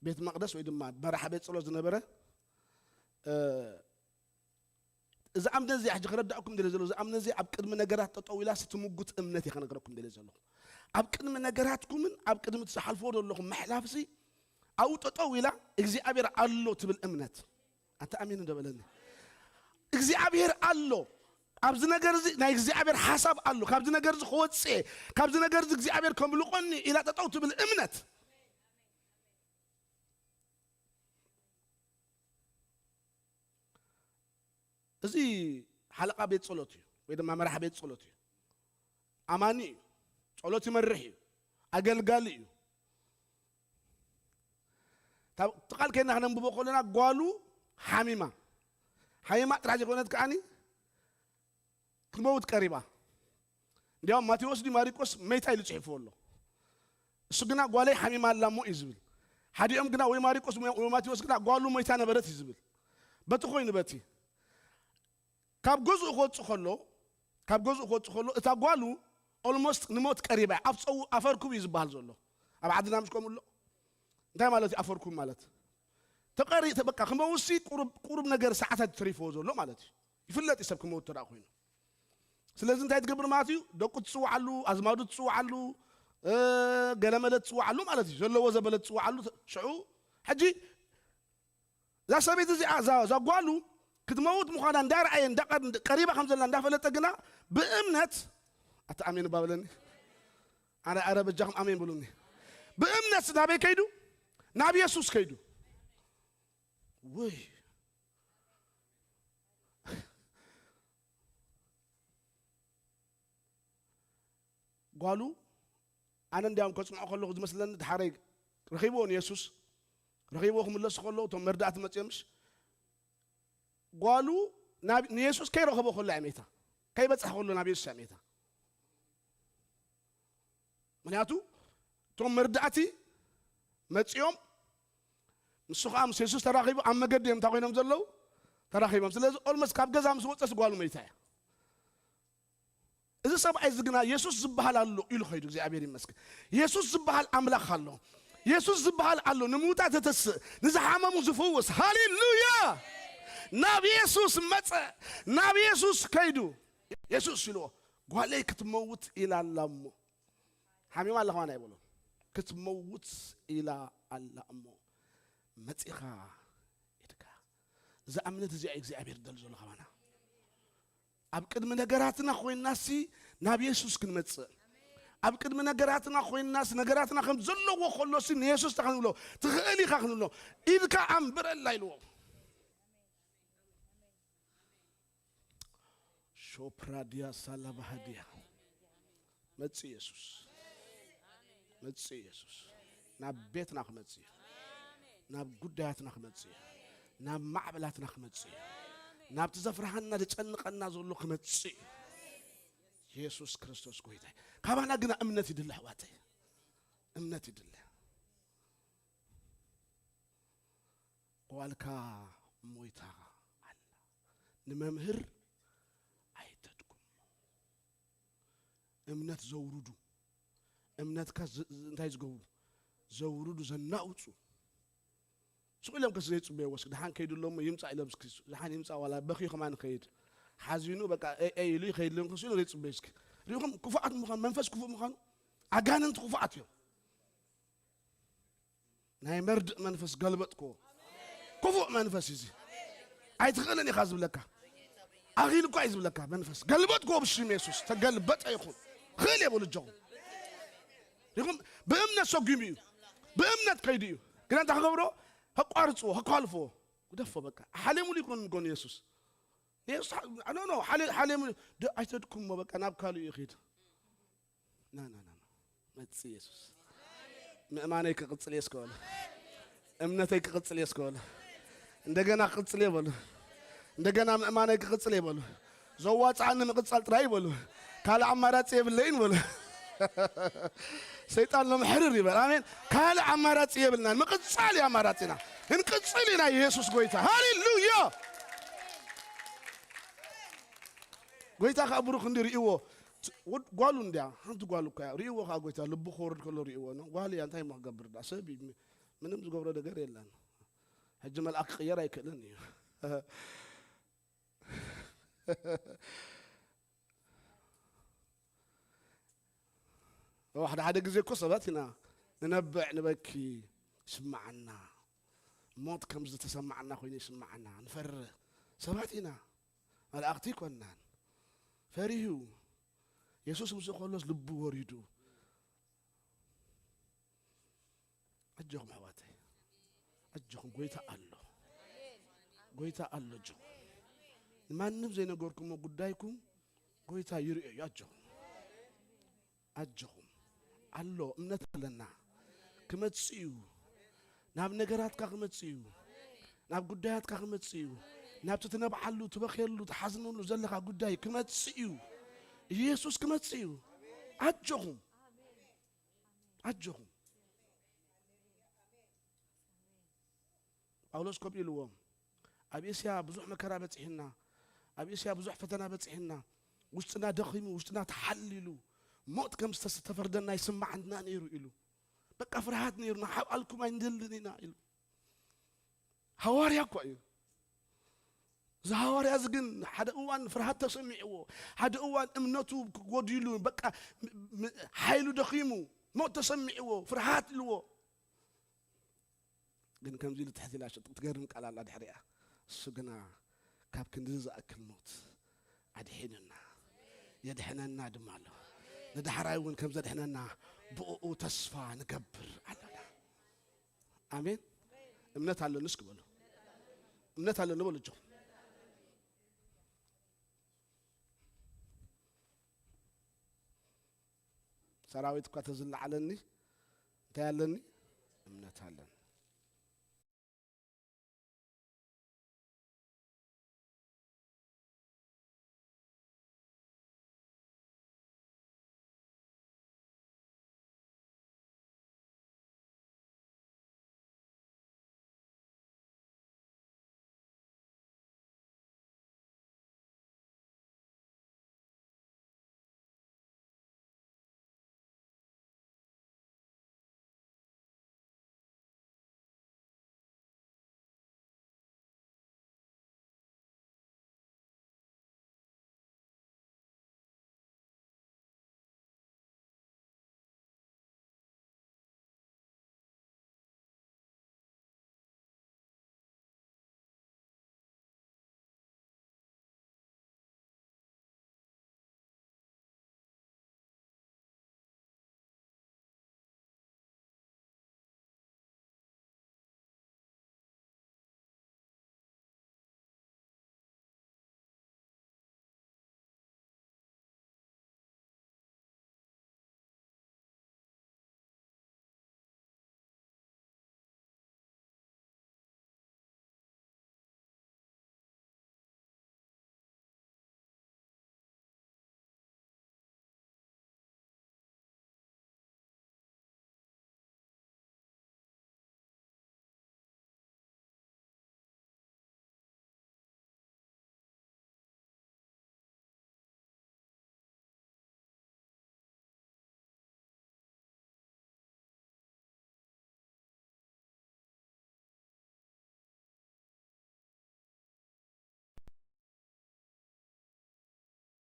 ቤት መቕደስ ወይ ድማ መራሕ ቤት ጸሎት ዝነበረ፣ እ፣ እዛ እምነት እዚኣ ሕጂ ክረዳእኩም ደልየ ዘለኹ፣ እዛ እምነት እዚኣ ኣብ ቅድሚ ነገራት ጠጠው ኢላስ ትምጉት እምነት እየ ክነግረኩም ደልየ ዘለኹ። ኣብ ቅድሚ ነገራትኩምን ኣብ ቅድሚ እቲ ዝሓልፍዎ ዘለኹም ምሕላፍሲ ኣብኡ ጠጠው ኢላ እግዚኣብሔር ኣሎ ትብል እምነት። ኣንተ ኣሜን እንዶ በለኒ። እግዚኣብሔር ኣሎ። ኣብዚ ነገር እዚ ናይ እግዚኣብሔር ሓሳብ ኣሎ። ካብዚ ነገር እዚ ክወፅእ እየ። ካብዚ ነገር እዚ እግዚኣብሔር ከምልቆኒ ኢላ ጠጠው ትብል እምነት። እዚ ሓለቓ ቤት ጸሎት እዩ፣ ወይ ድማ መራሕ ቤት ጸሎት እዩ። ኣማኒ እዩ። ጸሎት ይመርሕ እዩ። ኣገልጋሊ እዩ። ካብ እቲ ቃል ከይና ክነንብቦ ከለና ጓሉ ሓሚማ፣ ሓሚማ ጥራሕ ዘይኮነት ከዓኒ ክትመውት ቀሪባ። እንዲያውም ማቴዎስ ድዩ ማሪቆስ መይታ ኢሉ ጽሒፍዎ ኣሎ። እሱ ግና ጓለይ ሓሚማ ኣላ እሞ እዩ ዝብል። ሓዲኦም ግና ወይ ማሪቆስ ወይ ማቴዎስ ግና ጓሉ መይታ ነበረት እዩ ዝብል። በቲ ኮይኑ በቲ ካብ ገዝኡ ክወጽእ ከሎ፣ ካብ ገዝኡ ክወጽእ ከሎ እታ ጓሉ ኦልሞስት ንሞት ቀሪባ እያ። ኣፍ ጸው ኣፈርኩብ እዩ ዝበሃል ዘሎ። ኣብ ዓድና ምስ ከምኡ ኣሎ። እንታይ ማለት እዩ ኣፈርኩብ ማለት? ተቐሪ-፣ ተ-፣ በቃ ክመውሲ ቁሩብ፣ ቁሩብ ነገር ሰዓታት ተሪፍዎ ዘሎ ማለት እዩ። ይፍለጥ እዩ ሰብ ክመውት ተደኣ ኮይኑ። ስለዚ እንታይ ትገብር ማለት እዩ? ደቁ ትጽውዓሉ፣ ኣዝማዱ ትጽውዓሉ፣ እ፣ ገለመለ ትጽውዓሉ ማለት እዩ። ዘለዎ ዘበለ ትጽውዓሉ። ሽዑ ሕጂ እዛ ሰበይቲ እዚኣ፣ እዛ፣ እዛ ጓሉ ክትመውት ምዃና እንዳረኣየ፣ እንዳ-፣ ቀሪባ ከም ዘላ እንዳፈለጠ ግና ብእምነት፣ ኣታ ኣሜን እባ በለኒ። ኣረ፣ ኣረ በጃኹም ኣሜን በሉኒ። ብእምነት ናበይ ከይዱ? ናብ የሱስ ከይዱ። ወይ ጓሉ፣ ኣነ እንዲያውም ከጽንዖ ከለኹ ዝመስለኒ፣ ድሓረይ ረኺብዎ ንየሱስ፣ ረኺብዎ ክምለሱ ከለዉ እቶም መርዳእቲ መጺኦምሽ፣ ጓሉ ናብ ንየሱስ ከይረኸቦ ከሎ እያ ሜታ፣ ከይበጽሐ ከሎ ናብ የሱስ እያ ሜታ። ምኽንያቱ እቶም መርዳእቲ መጺኦም፣ ንሱ ኸዓ ምስ የሱስ ተራኺቡ፣ ኣብ መገዲ እዮም እንታይ ኮይኖም ዘለዉ? ተራኺቦም። ስለዚ ኦልሞስት ካብ ገዛ ምስ ወጸት ጓሉ መይታ እያ። እዚ ሰብኣይ እዚ ግና የሱስ ዝበሃል ኣሎ ኢሉ ኸይዱ። እግዚኣብሔር ይመስገን። የሱስ ዝበሃል ኣምላኽ ኣሎ። የሱስ ዝበሃል ኣሎ፣ ንምዉታት ዘተስእ፣ ንዝሓመሙ ዝፍውስ። ሃሌሉያ! ናብ የሱስ መጸ፣ ናብ የሱስ ከይዱ። የሱስ ኢልዎ፣ "ጓለይ ክትመውት ኢላ ኣላ እሞ፣ ሓሚማ ኣላ ከማን ኣይበሎን፣ ክትመውት ኢላ ኣላ እሞ፣ መጺኻ ኢድካ." እዛ እምነት እዚኣ እግዚኣብሔር ደል ዘሎ ከማና። ኣብ ቅድሚ ነገራትና ኮይናሲ ናብ የሱስ ክንመጽእ፣ ኣብ ቅድሚ ነገራትና ኮይናሲ ነገራትና ከም ዘለዎ ከሎሲ ንየሱስ እንታይ ክንብሎ? "ትኽእል ኢኻ" ክንብሎ። "ኢድካ ኣንብረላ" ኢልዎ። ሾፕራዲያ ሳላባሃዲያ። መጽእ የሱስ፣ መጽእ የሱስ። ናብ ቤትና ክመጽእ እዩ። ናብ ጉዳያትና ክመጽእ እዩ። ናብ ማዕበላትና ክመጽእ እዩ። ናብቲ ዘፍርሃና ዝጨንቐና ዘሎ ክመጽእ እዩ። የሱስ ክርስቶስ ጎይታ እዩ። ካባና ግና እምነት ይድለ ኣሕዋተይ፣ እምነት ይድለ። ጓልካ ሞይታ ኣላ፣ ንመምህር ኣይተድኩሞ። እምነት ዘውርዱ፣ እምነትካ ዝ-፣ ዝ-፣ እንታይ ዝገብሩ? ዘውርዱ፣ ዘናውጹ። ስቕ ኢሎም ከስ ዘይጽበይዎ፣ እስኪ ደሓን ከይዱ ኣሎ እሞ ይምጻእ ኢሎም፣ እስኪ ደሓን ይምጻእ፣ ዋላ በኽዩ ከማን ይኸይድ። ሓዚኑ በቃ ኤይ ኤይ ኢሉ ይኸይድ፣ ኢሎም ከስ ኢሎም ዘይጽበዩ፣ እስኪ ሪኢኹም ክፉኣት ምዃኑ፣ መንፈስ ክፉእ ምዃኑ። ኣጋንንቲ ክፉኣት እዮም። ናይ መርድእ መንፈስ ገልበጥክዎ። ክፉእ መንፈስ እዩ እዚ። ኣይትኽእልን ኢኻ ዝብለካ። ኣኺል እኳ እዩ ዝብለካ መንፈስ። ገልበጥክዎ ብሽም የሱስ። ተገልበጠ ይኹን። ክእል እየ በሉ እጆኹም። ሪኹም? ብእምነት ሰጒሙ እዩ። ብእምነት ከይዱ እዩ። ግን እንታይ ክገብሮ? ከቋርጽዎ፣ ከኳልፍዎ። ግደፎ በቃ። ሓሌሙሉ ይኮን ጎን የሱስ። የሱስ ሓ-፣ ኖ፣ ኖ፣ ሓሌ-፣ ሓሌሙሉ። ደ-፣ ኣይተድኩሞ በቃ ናብ ካልእ ይኺድ። ና፣ ና፣ ና፣ ና። መጽእ የሱስ። ምእማነይ ክቕጽል እየ እስከ በሉ። እምነተይ ክቕጽል እየ እስከ በሉ። እንደገና ክቕጽል እየ በሉ። እንደገና ምእማነይ ክቕጽል እየ በሉ። ዘዋጽኣኒ ምቕጻል ጥራይ በሉ። ካልእ ኣማራጺ የብለይን በሉ። ሰይጣን ሎም ሕርር ይበል። ኣሜን። ካልእ ኣማራጺ የብልናን። ምቕጻል እዩ ኣማራጺና። ክንቅጽል ኢና። የሱስ ጎይታ። ሃሌሉያ። ጎይታ ከኣ ብሩኽ እንዲ ርእይዎ። ት-፣ ወድ-፣ ጓሉ እንድያ፣ ሓንቲ ጓሉ እኮ እያ። ርእይዎ ከኣ ጎይታ ልቡ ክወርድ ከሎ ርእይዎ ነው። ጓል እያ፣ እንታይ እሞ ክገብር ዳ? ሰብ እዩ። ም-፣ ምንም ዝገብሮ ነገር የለን። ሕጂ መልኣክ ክቕየር ኣይክእልን እዩ። ሓደ ሓደ ግዜ እኮ ሰባት ኢና ንነብዕ፣ ንበኪ፣ ይስምዓና። ሞት ከም ዝተሰማዓና ኮይኑ ይስምዓና። ንፈርህ ሰባት ኢና። መላእኽቲ ኣይኮናን። ፈሪሁ። የሱስ ምስኡ ከሎስ ልቡ ወሪዱ። ኣጆኹም ኣሕዋተይ። ኣጆኹም፣ ጎይታ ኣሎ። ጎይታ ኣሎ፣ ኣጆኹም። ንማንም ዘይነገርኩሞ ጉዳይኩም ጎይታ ይርእዮ እዩ። ኣጆኹም። ኣጆኹም። ኣሎ፣ እምነት ኣለና። ክመጽእ እዩ። ናብ ነገራትካ ክመጽእ እዩ። ናብ ጉዳያትካ ክመጽእ እዩ። ናብቲ ትነብዓሉ፣ ትበኽየሉ፣ ትሓዝነሉ ዘለኻ ጉዳይ ክመጽእ እዩ። ኢየሱስ ክመጽእ እዩ። ኣጆኹም። ኣጆኹም። ጳውሎስ ከምኡ ኢልዎም፣ ኣብ እስያ ብዙሕ መከራ በጺሕና፣ ኣብ እስያ ብዙሕ ፈተና በጺሕና፣ ውሽጥና ደኺሙ፣ ውሽጥና ተሓሊሉ፣ ሞት ከም ዝተስ-፣ ዝተፈርደና ይስምዓና ነይሩ ኢሉ። በቃ ፍርሃት ነይሩና፣ ሓብኣልኩም ኣይንደልን ኢና ኢሉ። ሃዋርያ እኮ እዩ። እዚ ሃዋርያ እዚ ግን ሓደ እዋን ፍርሃት ተሰሚዕዎ፣ ሓደ እዋን እምነቱ ጎዲሉ፣ በቃ ም-፣ ም-፣ ሓይሉ ደኺሙ፣ ሞት ተሰሚዕዎ፣ ፍርሃት ኢልዎ። ግን ከምዚ ኢሉ ትሕት ኢላ ሸጥ-፣ ትገርም ቃል ኣላ ድሕሪኣ። እሱ ግና ካብ ክንድዚ ዝኣክል ሞት ኣድሒኑና፣ የድሕነና ድማ ኣሎ። ንዳሕራይ እውን ከም ዘድሕነና ብእኡ ተስፋ ንገብር ኣለና። ኣሜን። እምነት ኣለኒ እስኪ በሉ። እምነት ኣለኒ በሉ እጆም። ሰራዊት እኳ ተዝለዓለኒ እንታይ ኣለኒ? እምነት ኣለኒ።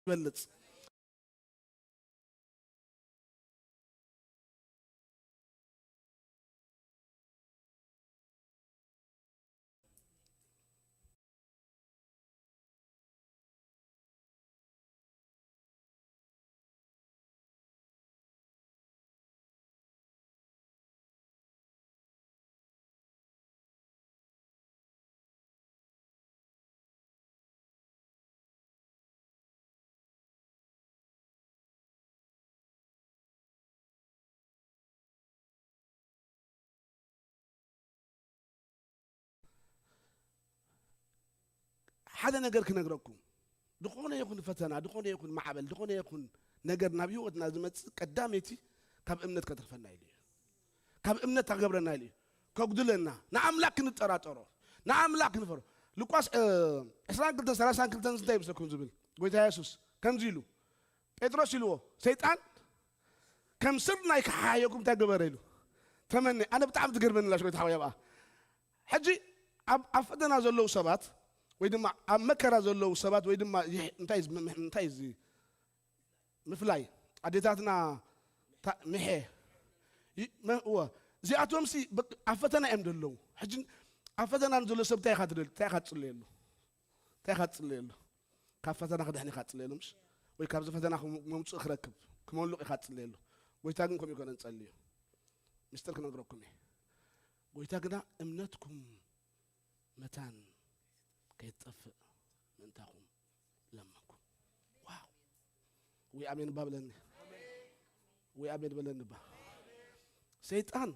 ይበልጽ። ሓደ ነገር ክነግረኩም፣ ዝኾነ ይኹን ፈተና፣ ዝኾነ ይኹን ማዕበል፣ ዝኾነ ይኹን ነገር ናብ ህይወትና ዝመጽእ ቀዳመይቲ ካብ እምነት ከተርፈና ኢሉ እዩ። ካብ እምነት ታገብረና ኢሉ እዩ። ከጉድለና፣ ንኣምላክ ክንጠራጠሮ፣ ንኣምላክ ክንፈሮ። ሉቃስ፣ እ፣ ዕስራን ክልተን ሰላሳን ክልተን እንታይ ይመስለኩም ዝብል? ጎይታ የሱስ ከምዚ ኢሉ፣ ጴጥሮስ ኢልዎ፣ "ሰይጣን ከም ስርናይ ክሓየኩም እንታይ ገበረ?" ኢሉ ተመነ። ኣነ ብጣዕሚ ትገርመኒ ኣላ ጎይታ ሓወይ ኣብኣ። ሕጂ ኣብ፣ ኣብ ፈተና ዘለዉ ሰባት ወይ ድማ ኣብ መከራ ዘለዉ ሰባት ወይ ድማ ይሕ-፣ እንታይ እዚ ምምሕ-፣ እንታይ እዚ ምፍላይ ኣዴታትና ታ-፣ ምሐ ይ-፣ መ-፣ እወ፣ እዚኣቶምሲ በ-፣ ኣብ ፈተና እዮም ዘለዉ። ሕጂ ኣብ ፈተና ንዘሎ ሰብ እንታይ ኢኻ ትደሊ? እንታይ ኢኻ ትጽልየሉ? እንታይ ኢኻ ትጽልየሉ? ካብ ፈተና ክድሕን ኢኻ ትጽልየሉ፣ ምሽ? ወይ ካብዚ ፈተና ክም-፣ መውጽእ ክረክብ፣ ክመልቕ ኢኻ ትጽልየሉ። ጎይታ ግን ከምኡ ይኮነን ጸልዩ። ምስጢር ክነግረኩም እየ። ጎይታ ግና እምነትኩም መታን ከይትጠፍእ ምእንታኹም ለመንኩ። ዋው! ወይ ኣሜን እባ በለኒ። ወይ ኣሜን በለኒ እባ። ሰይጣን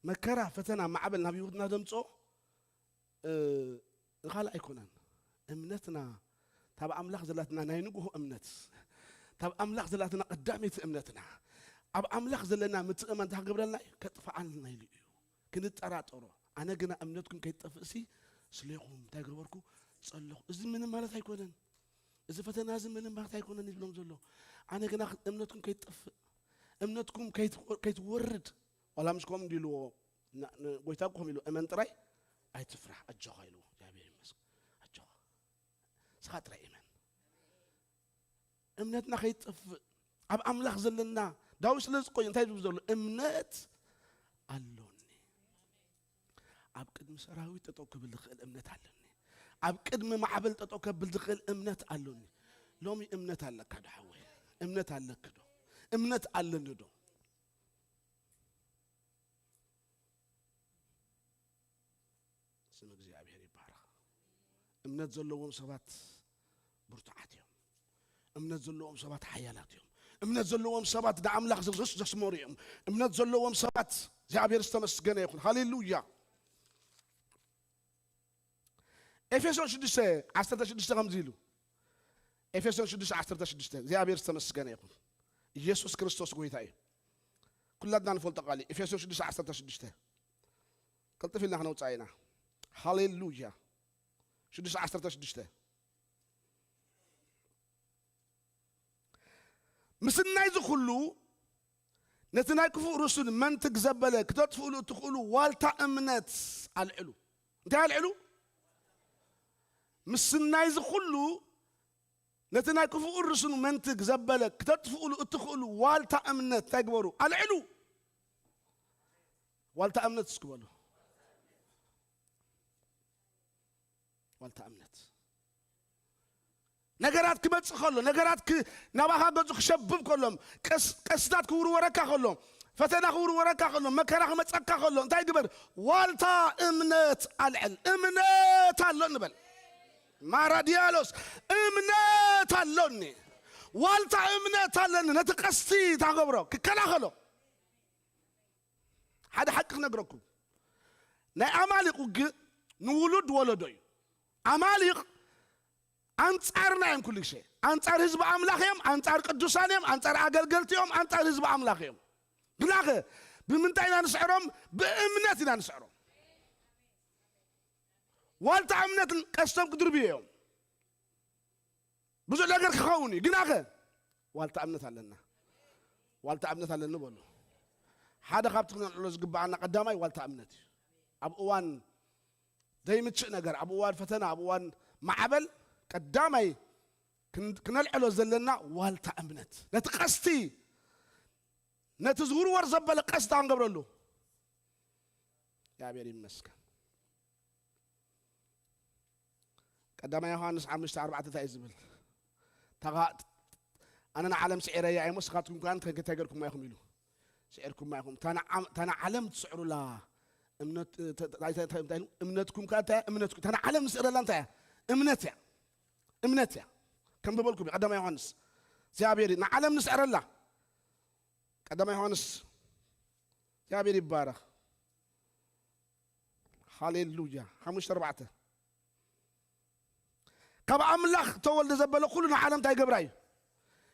መከራ፣ ፈተና፣ ማዕበል ናብ ህይወትና ዘምፅኦ፣ እ፣ ንኻልእ ኣይኮነን። እምነትና፣ ታብ ኣምላኽ ዘላትና ናይ ንግሆ እምነት፣ ታብ ኣምላኽ ዘላትና ቀዳመይቲ እምነትና፣ ኣብ ኣምላኽ ዘለና ምትእምማን እንታይ ክገብረልና እዩ? ከጥፍኣልና ኢሉ እዩ። ክንጠራጠሮ። ኣነ ግና እምነትኩም ከይትጠፍእሲ፣ ስሌኹም እንታይ ገበርኩ? ጸለኹ። እዚ ምንም ማለት ኣይኮነን። እዚ ፈተና እዚ ምንም ማለት ኣይኮነን ይብሎም ዘሎ። ኣነ ግና እምነትኩም ከይትጠፍእ፣ እምነትኩም ከይት-፣ ከይትወርድ፣ ዋላ ምስ ከምኡ እንዲልዎ፣ ና-፣ ንጎይታ እኮ ከምኡ ኢልዎ፣ "እመን ጥራይ ኣይትፍራሕ፣ ኣጆኻ" ኢልዎ። እግዚኣብሔር ይመስገን። ኣጆኻ። ንስኻ ጥራይ እመን። እምነትና ከይትጠፍእ፣ ኣብ ኣምላኽ ዘለና፣ ዳዊት ስለ ዝቆየ እንታይ ዝብል ዘሎ? "እምነት ኣሎኒ። ኣብ ቅድሚ ሰራዊት ጠጠው ክብል ዝኽእል እምነት ኣሎኒ። ኣብ ቅድሚ ማዕበል ጠጠው ከብል ዝኽእል እምነት ኣሎኒ።" ሎሚ እምነት ኣለካ ዶ ሓወይ? እምነት ኣለኪ ዶ? እምነት ኣለኒ ዶ? ስም እግዚኣብሔር ይባረኽ። እምነት ዘለዎም ሰባት ብርቱዓት እዮም። እምነት ዘለዎም ሰባት ሓያላት እዮም። እምነት ዘለዎም ሰባት ንኣምላኽ ዘስ-፣ ዘስመሩ እዮም። እምነት ዘለዎም ሰባት እግዚኣብሔር ዝተመስገነ ይኹን። ሃሌሉያ። ኤፌሶን ሽዱሽተ ዓሰርተ ሽዱሽተ ከምዚ ኢሉ። ኤፌሶን ሽዱሽተ ዓሰርተ ሽዱሽተ፣ እግዚኣብሔር ዝተመስገነ ይኹን። ኢየሱስ ክርስቶስ ጎይታ እዩ። ኩላትና ንፈልጦ ቃል እዩ። ኤፌሶን ሽዱሽተ ዓሰርተ ሽዱሽተ። ቅልጥፍ ኢልና ክነውፅኣ ኢና። ሃሌሉያ። ሽዱሽተ ዓሰርተ ሽዱሽተ። ምስናይ እዚ ኩሉ ነቲ ናይ ክፉእ ርእሱን መንትግ ዘበለ ክተጥፍእሉ እትኽእሉ ዋልታ እምነት ኣልዕሉ። እንታይ ኣልዕሉ? ምስናይ እዚ ኩሉ ነቲ ናይ ክፉእ ርእሱን መንትግ ዘበለ ክተጥፍእሉ እትኽእሉ ዋልታ እምነት እንታይ ግበሩ? ኣልዕሉ። ዋልታ እምነት እስኪ በሉ። ዋልታ እምነት። ነገራት ክመጽእ ከሎ፣ ነገራት ክ-፣ ናባኻ ገጹ ክሸብብ ከሎ፣ ቀስ-፣ ቀስታት ክውርወረካ ከሎ፣ ፈተና ክውርወረካ ከሎ፣ መከራ ክመጸካ ከሎ፣ እንታይ ግበር? ዋልታ እምነት ኣልዕል። እምነት ኣሎ ንበል። ማራ ዲያሎስ፣ እምነት ኣሎኒ። ዋልታ እምነት ኣለኒ። ነቲ ቀስቲ ታገብሮ፣ ክከላኸሎ። ሓደ ሓቂ ክነግረኩም። ናይ ኣማሊቕ ውግእ ንውሉድ ወለዶ እዩ። ኣማሊቕ ኣንጻርና እዮም ኩሉ ግዜ። ኣንጻር ህዝቢ ኣምላኽ እዮም፣ ኣንጻር ቅዱሳን እዮም፣ ኣንጻር ኣገልገልቲ እዮም፣ ኣንጻር ህዝቢ ኣምላኽ እዮም። ግናኸ ብምንታይ ኢና ንስዕሮም? ብእምነት ኢና ንስዕሮም። ዋልታ እምነት ቀስቶም ክድርብዩ እዮም። ብዙሕ ነገር ክኸውን እዩ። ግናኸ ዋልታ እምነት ኣለና። ዋልታ እምነት ኣለኒ በሉ። ሓደ ካብቲ ክነልዕሎ ዝግብኣና ቀዳማይ ዋልታ እምነት እዩ። ኣብ እዋን ዘይምችእ ነገር፣ ኣብ እዋን ፈተና፣ ኣብ እዋን ማዕበል ቀዳማይ ክን-፣ ክነልዕሎ ዘለና ዋልታ እምነት። ነቲ ቀስቲ፣ ነቲ ዝውርወር ዘበለ ቀስቲ ክንገብረሉ። እግዚኣብሔር ይመስገን። ቀዳማይ ዮሃንስ ሓሙሽተ ኣርባዕተ እንታይ እዩ ዝብል? ታኻ-፣ ኣነ ንዓለም ስዒረያ እየ እሞ ንስኻትኩም ከኣ እንታይ፣ እንታይ ገርኩማ ኢኹም ኢሉ። ስዒርኩማ ኢኹም። እታ ንዓ-፣ እታ ንዓለም ትስዕሩላ እምነት፣ ተ-፣ ተ-፣ እንታይ፣ እንታይ፣ እንታይ ኢሉ? እምነትኩም ከኣ እንታይ እያ? እምነትኩም። እታ ንዓለም ንስዕረላ እንታይ እያ? እምነት እያ። እምነት እያ። ከም በበልኩም እዩ። ቀዳማይ ዮሃንስ። እግዚኣብሔር እዩ። ንዓለም ንስዕረላ። ቀዳማይ ዮሃንስ። እግዚኣብሔር ይባረኽ። ሃሌሉያ። ሓሙሽተ ኣርባዕተ። ካብ ኣምላኽ ተወልደ ዘበለ ኩሉ ንዓለም እንታይ ገብራ እዩ?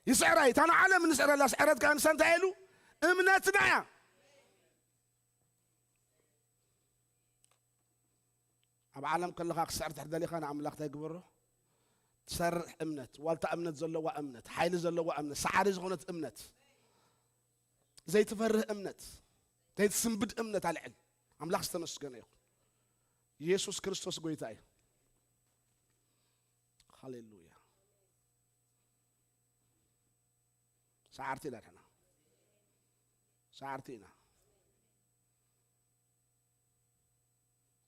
ይስዕራ እዩ። እታ ንዓለም ንስዕረላ ስዕረት ከኣ ንሳ እንታይ ኢሉ? እምነትና እያ። ኣብ ዓለም ከለኻ ክስዕር ትሕደሊኻ ንኣምላኽ እንታይ ግበሮ? ትሰርሕ እምነት፣ ዋልታ እምነት ዘለዋ እምነት፣ ሓይሊ ዘለዋ እምነት፣ ሰዓሪ ዝኾነት እምነት፣ ዘይትፈርህ እምነት፣ ዘይትስንብድ እምነት ኣልዕል። ኣምላኽ ዝተመስገነ ይኹን። ኢየሱስ ክርስቶስ ጎይታ እዩ። ሃሌሉያ። ሰዓርቲ ኢና ንሕና። ሰዓርቲ ኢና።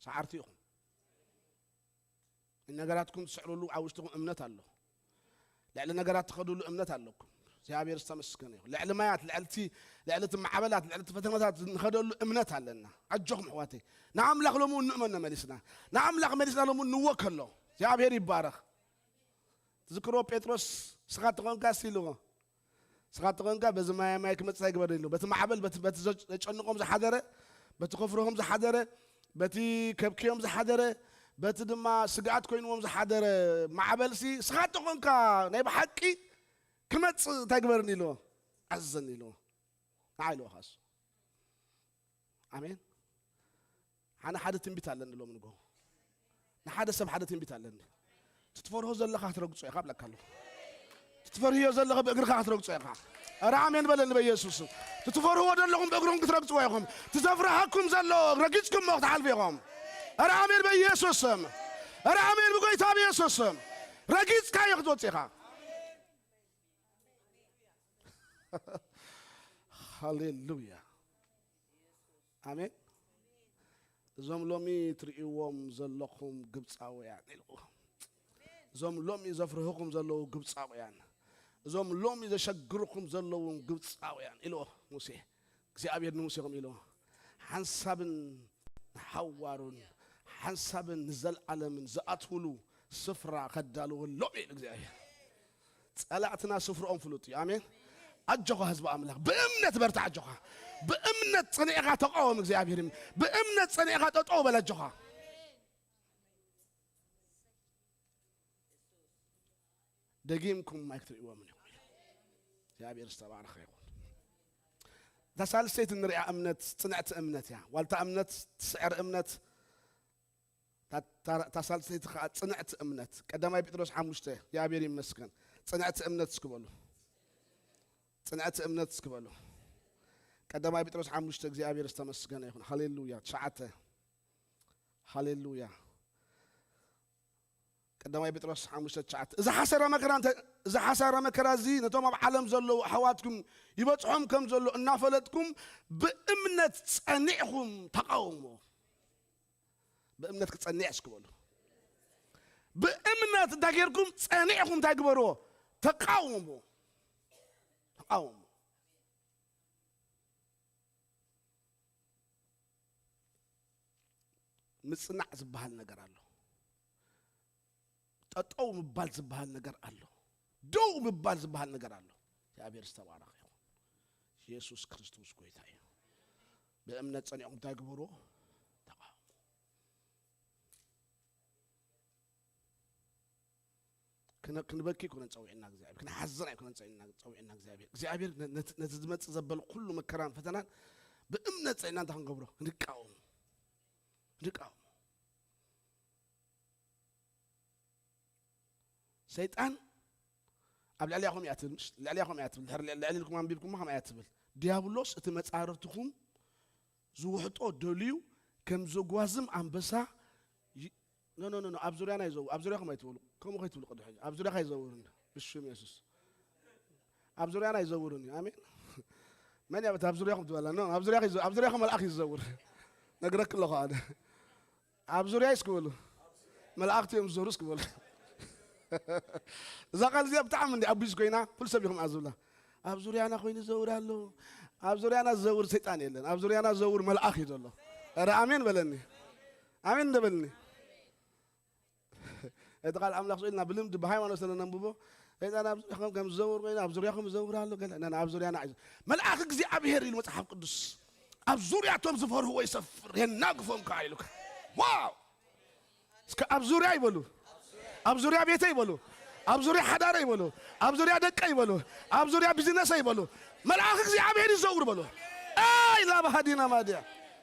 ሰዓርቲ ኢኹም። ነገራትኩም ትስዕሩሉ ኣብ ውሽጥኹም እምነት ኣሎ። ልዕሊ ነገራት ትኸዱሉ እምነት ኣለኩም። እግዚኣብሔር ዝተመስገነ ይኹን። ልዕሊ ማያት፣ ልዕሊ እቲ፣ ልዕሊ እቲ ማዕበላት፣ ልዕሊ እቲ ፈተናታት ንኸደሉ እምነት ኣለና። ኣጆኹም ኣሕዋተይ። ንኣምላኽ ሎሚ እውን ንእመኖ መሊስና። ንኣምላኽ መሊስና ሎሚ እውን ንወከሎ። እግዚኣብሔር ይባረኽ። ትዝክርዎ ጴጥሮስ፣ "ንስኻ ተኾንካ" እስቲ ኢልዎ። "ንስኻ ተኾንካ በዚ ማይ፣ ማይ ክመጽእ ኣይግበር" ኢሉ። በቲ ማዕበል፣ በቲ፣ በቲ ዘ-፣ ዘጨንቖም ዝሓደረ፣ በቲ ከፍርሆም ዝሓደረ፣ በቲ ከብክዮም ዝሓደረ፣ በቲ ድማ ስግኣት ኮይንዎም ዝሓደረ ማዕበልሲ፣ ስኻ ተኾንካ ናይ ብሓቂ ክመጽእ እንታይ ግበርኒ ኢልዎ? ኣዘኒ ኢልዎ። ንዓ ኢልዎ ኻሱ። ኣሜን። ኣነ ሓደ ትንቢት ኣለኒ ኢሎም ንጎ። ንሓደ ሰብ ሓደ ትንቢት ኣለኒ። ትትፈርሆ ዘለኻ ክትረግጾ ኢኻ ብለካ ኣለኹ። ትትፈርህዮ ዘለኻ ብእግርኻ ክትረግጾ ኢኻ። ኧረ ኣሜን በለኒ በኢየሱስ። ትትፈርህዎ ዘለኹም ብእግርኹም ክትረግጽዎ ኢኹም። ትዘፍርሃኩም ዘሎ ረጊጽኩሞ ክትሓልፉ ኢኹም። ኧረ ኣሜን በኢየሱስ ስም። ኧረ ኣሜን ብጎይታ በኢየሱስ ስም። ረጊጽካዮ ክትወጽእ ኢኻ። ሃሌሉያ። ኣሜን። እዞም ሎሚ ትርእይዎም ዘለኹም ግብፃውያን ኢልዎ። እዞም ሎሚ ዘፍርህኹም ዘለዉ ግብፃውያን፣ እዞም ሎሚ ዘሸግርኹም ዘለዉ ግብፃውያን ኢልዎ ሙሴ። እግዚኣብሔር ንሙሴ ከም ኢልዎ፣ ሓንሳብን ንሓዋሩን ሓንሳብን ንዘለዓለምን ዝኣትውሉ ስፍራ ከዳልወሎም እዩ እግዚኣብሔር። ጸላእትና ስፍርኦም ፍሉጥ እዩ። ኣሜን። ኣጆኻ ህዝቢ ኣምላኽ፣ ብእምነት በርታ፣ ኣጆኻ ብእምነት ጸኒዕኻ ተቃወም። እግዚኣብሔር ብእምነት ጸኒዕኻ ጠጠው በል፣ ኣጆኻ። ደጊምኩም ማይ ክትርእይዎም ኢኹም። እግዚኣብሔር ዝተባረኸ ይኹን። እታ ሳልሰይቲ እንሪኣ እምነት ጽንዕቲ እምነት እያ። ዋልታ እምነት፣ ትስዕር እምነት፣ እታ ሳልሰይቲ ከዓ ጽንዕቲ እምነት። ቀዳማይ ጴጥሮስ ሓሙሽተ፣ እግዚኣብሔር ይመስገን። ጽንዕቲ እምነት እስኪ በሉ። ጽንዕቲ እምነት እስኪ በሉ። ቀዳማይ ጴጥሮስ ሓሙሽተ፣ እግዚኣብሔር ዝተመስገነ ይኹን። ሃሌሉያ። ትሽዓተ። ሃሌሉያ። ቀዳማይ ጴጥሮስ ሓሙሽተ ትሽዓተ፣ እዚ ሓሰረ መከራ እንተ-፣ እዚ ሓሰረ መከራ እዚ ነቶም ኣብ ዓለም ዘለዉ ኣሕዋትኩም ይበጽሖም ከም ዘሎ እናፈለጥኩም ብእምነት ጸኒዕኹም ተቃውሞ። ብእምነት ክጸንዕ እስኪ በሉ። ብእምነት እንታይ ጌርኩም ጸኒዕኹም እንታይ ግበርዎ? ተቃውሞ። ተቃውሞ። ምጽናዕ ዝበሃል ነገር ኣሎ። ጠጠው ምባል ዝበሃል ነገር ኣሎ። ደው ምባል ዝበሃል ነገር ኣሎ። እግዚኣብሔር ዝተባረኸ ይኹን። ኢየሱስ ክርስቶስ ጎይታ እዩ። ብእምነት ጸኒዕኩም እንታይ ግበርዎ? ተቃወሙ። ክነ-፣ ክንበኪ ኣይኮነን ጸዊዕና እግዚኣብሔር። ክንሓዝን ኣይኮነን ጸዊዕና፣ ጸዊዕና እግዚኣብሔር። እግዚኣብሔር ነ-፣ ነቲ፣ ነቲ ዝመጽእ ዘበል ኩሉ መከራን ፈተናን ብእምነት ጸኒዕና እንታይ ክንገብሮ? ክንቃወሙ። ክንቃወሙ። ሰይጣን ኣብ ልዕሊያኹም እያ ትብል፣ ምሽ? ልዕሊያኹም እያ ትብል። ድሕሪ ልዕ-፣ ልዕሊ ኢልኩም ኣንቢብኩሞ ከምኣ እያ ትብል። ዲያብሎስ እቲ መጻርርትኹም ዝውሕጦ ደልዩ ከም ዘጓዝም ኣንበሳ ይ-፣ ኖ፣ ኖ፣ ኖ፣ ኖ፣ ኣብ ዙርያና ይዘው-፣ ኣብ ዙርያኹም ኣይትበሉ። ከምኡ ከይትብሉ ቅድሚ ሕጂ። ኣብ ዙርያኻ ይዘውርን። ብሽም የሱስ። ኣብ ዙርያና ይዘውርን እዩ። ኣሜን። መን እያ በታ ኣብ ዙርያኹም ትበላ? ኖ፣ ኣብ ዙርያኻ ይዘ-፣ ኣብ ዙርያኹም መልኣኽ እዩ ዝዘውር። ነግረክ ኣለኹ ኣነ። ኣብ ዙርያ እስኪ በሉ። መላእኽቲ እዮም ዝዘውሩ እስኪ በሉ። እዛ ቃል እዚኣ ብጣዕሚ እንዲ ኣቢዝ ኮይና፣ ኩሉ ሰብ ኢኹም ኣዝብላ። ኣብ ዙርያና ኮይኑ ዝዘውር ኣሎ። ኣብ ዙርያና ዝዘውር ሰይጣን የለን። ኣብ ዙርያና ዝዘውር መልኣኽ እዩ ዘሎ። ኧረ ኣሜን በለኒ። ኣሜን እንደ በልኒ። እቲ ቃል ኣምላኽ ስኢልና ብልምዲ ብሃይማኖት ስለ ነንብቦ፣ ሰይጣን ኣብ ዙርያኹም ከም ዝዘውር ኮይኑ፣ ኣብ ዙርያኹም ይዘውር ኣሎ። ገለ፣ ና፣ ና፣ ኣብ ዙርያና እዩ። መልኣኽ እግዚኣብሔር ኢሉ መጽሓፍ ቅዱስ፣ ኣብ ዙርያቶም ዝፈርህዎ ይሰፍር፣ የናግፎም ከኣ ኢሉካ። ዋው! እስከ ኣብ ዙርያ ይበሉ። ኣብ ዙርያ ቤተይ ይበሉ። ኣብ ዙርያ ሓዳረይ ይበሉ። ኣብ ዙርያ ደቀይ ይበሉ። ኣብ ዙርያ ቢዝነሰይ ይበሉ። መልኣኽ እግዚኣብሔር ይዘውር በሉ። ኣይ ላባሃዲና ማድያ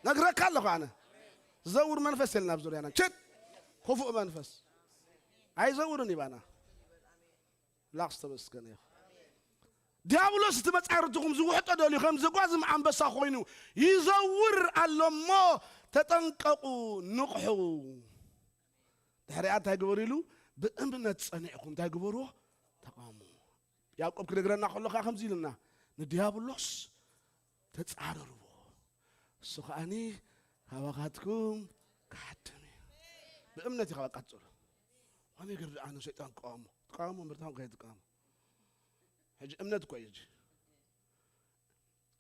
ነግረካ ኣለኹ ኣነ። ዝዘውር መንፈስ የለን ኣብ ዙርያና። ችድ ክፉእ መንፈስ ኣይዘውርን ይባና። ላኽ ዝተመስገነ ይኹን። ዲያብሎስ እቲ መጻርትኹም ዝውሕጦ ደልዩ ከም ዘጓዝም ኣንበሳ ኮይኑ ይዘውር ኣሎ እሞ ተጠንቀቑ፣ ንቕሑ። ድሕሪኣ እንታይ ግበሩ ኢሉ? ብእምነት ጸኒዕኩም እንታይ ግበርዎ? ተቓወሙ። ያዕቆብ ክነግረና ከሎ ከኣ ከምዚ ኢሉና፣ ንዲያብሎስ ተጻረርዎ፣ እሱ ከኣኒ ካባኻትኩም ክሓድም እዩ። ብእምነት ኢኻ በቃ ትጽሎ። ከመይ ገይሩ ደኣ ንሰይጣን ክቃወሞ? ትቃወሞ እምበር ታንኳ ኣይትቃወሞ። ሕጂ እምነት እኮ እዩ ሕጂ።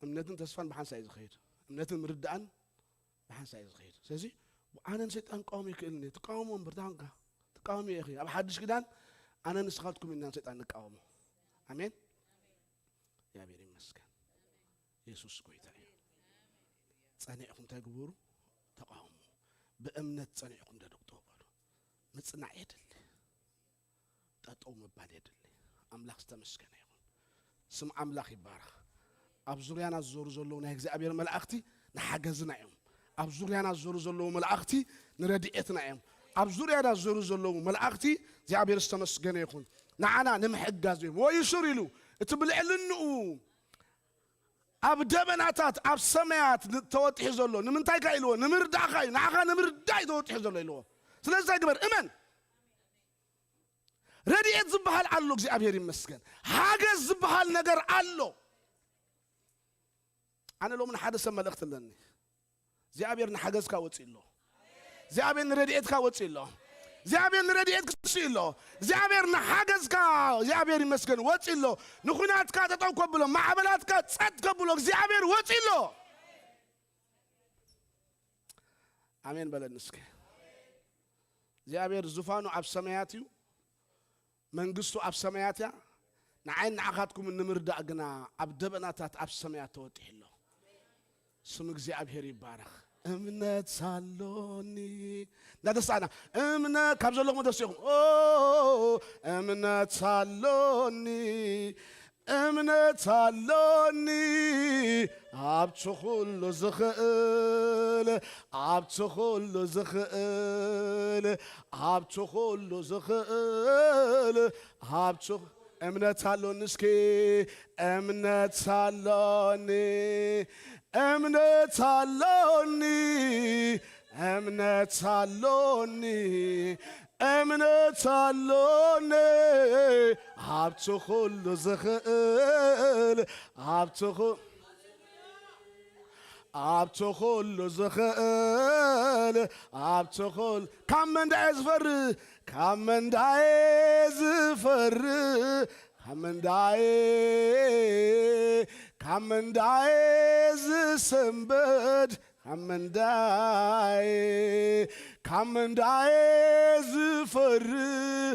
እምነትን ተስፋን ብሓንሳእ እዩ ዝኸይድ። እምነትን ምርዳእን ብሓንሳእ እዩ ዝኸይድ። ስለዚ ኣነ ንሰይጣን ክቃወሞ ይክእልኒ። ትቃወሞ እምበር ታንካ ትቃወሚ ኢኺ። ኣብ ሓድሽ ኪዳን ኣነ ንስኻትኩም ኢና ንሰይጣን ንቃወሞ። ኣሜን። እግዚኣብሔር ይመስገን። የሱስ ጎይታ እዩ። ጸኒዕኩም እንታይ ግበሩ? ተቃውሙ። ብእምነት ጸኒዕኩም ደደግጦ በሉ። ምጽናዕ የድሊ። ጠጠው ምባል የድሊ። ኣምላኽ ዝተመስገነ ይኹን። ስም ኣምላኽ ይባረኽ። ኣብ ዙርያና ዝዞሩ ዘለዉ ናይ እግዚኣብሔር መላእኽቲ ንሓገዝና እዮም። ኣብ ዙርያና ዝዞሩ ዘለዉ መላእኽቲ ንረድኤትና እዮም። ኣብ ዙርያና ዝዞሩ ዘለዉ መላእኽቲ እግዚኣብሔር ዝተመስገነ ይኹን። ንዓና ንምሕጋዝ እዮም። ወይሹር ኢሉ እቲ ብልዕልንኡ ኣብ ደበናታት ኣብ ሰማያት ን-፣ ተወጢሑ ዘሎ ንምንታይ ካ ኢልዎ? ንምርዳእካ እዩ። ንዓኻ ንምርዳእ እዩ ተወጢሑ ዘሎ ኢልዎ። ስለዚ እንታይ ግበር? እመን። ረድኤት ዝበሃል ኣሎ፣ እግዚኣብሔር ይመስገን። ሓገዝ ዝበሃል ነገር ኣሎ። ኣነ ሎሚ ንሓደ ሰብ መልእኽቲ ኣለኒ። እግዚኣብሔር ንሓገዝካ ወፂኡ ኣሎ። እግዚኣብሔር ንረድኤትካ ወፂኡ ኣሎ። እግዚኣብሔር ንረድኤትካ ወፂኡ ኣሎ። እግዚኣብሔር ንሓገዝካ፣ እግዚኣብሔር ይመስገን፣ ወፂኡ ኣሎ። ንኹናትካ ጠጠው ከብሎ፣ ማዕበላትካ ጸጥ ከብሎ እግዚኣብሔር ወፂኡ ኣሎ። ኣሜን በለኒ እስኪ። እግዚኣብሔር ዙፋኑ ኣብ ሰማያት እዩ፣ መንግስቱ ኣብ ሰማያት እያ። ንዓይን ንዓኻትኩም ንምርዳእ ግና ኣብ ደበናታት ኣብ ሰማያት ተወጢሑ ኣሎ። ስም እግዚኣብሔር ይባረኽ። እምነት ሳሎኒ እንዳተሳእና እምነት ካብ ዘለኹም ተሲኹም ኦ እምነት ሳሎኒ እምነት ኣሎኒ ኣብቲ ኩሉ ዝኽእል ኣብቲ ኩሉ ዝኽእል ኣብቲ ኩሉ ዝኽእል ኣብቲ እምነት ኣሎኒ እስኪ እምነት ኣሎኒ እምነት ኣሎኒ እምነት ኣሎኒ እምነት ኣሎኒ ኣብቲ ኩሉ ዝኽእል ኣብቲ ኩ ኣብቲ ኩሉ ዝኽእል ኣብቲ ኩሉ ካብ መንዳየ ዝፈርህ ካብ መንዳየ ዝፈርህ ካብ መንዳየ ካብ መንዳየ ዝስንብድ ካብ መንዳየ ካብ መንዳየ ዝፈርህ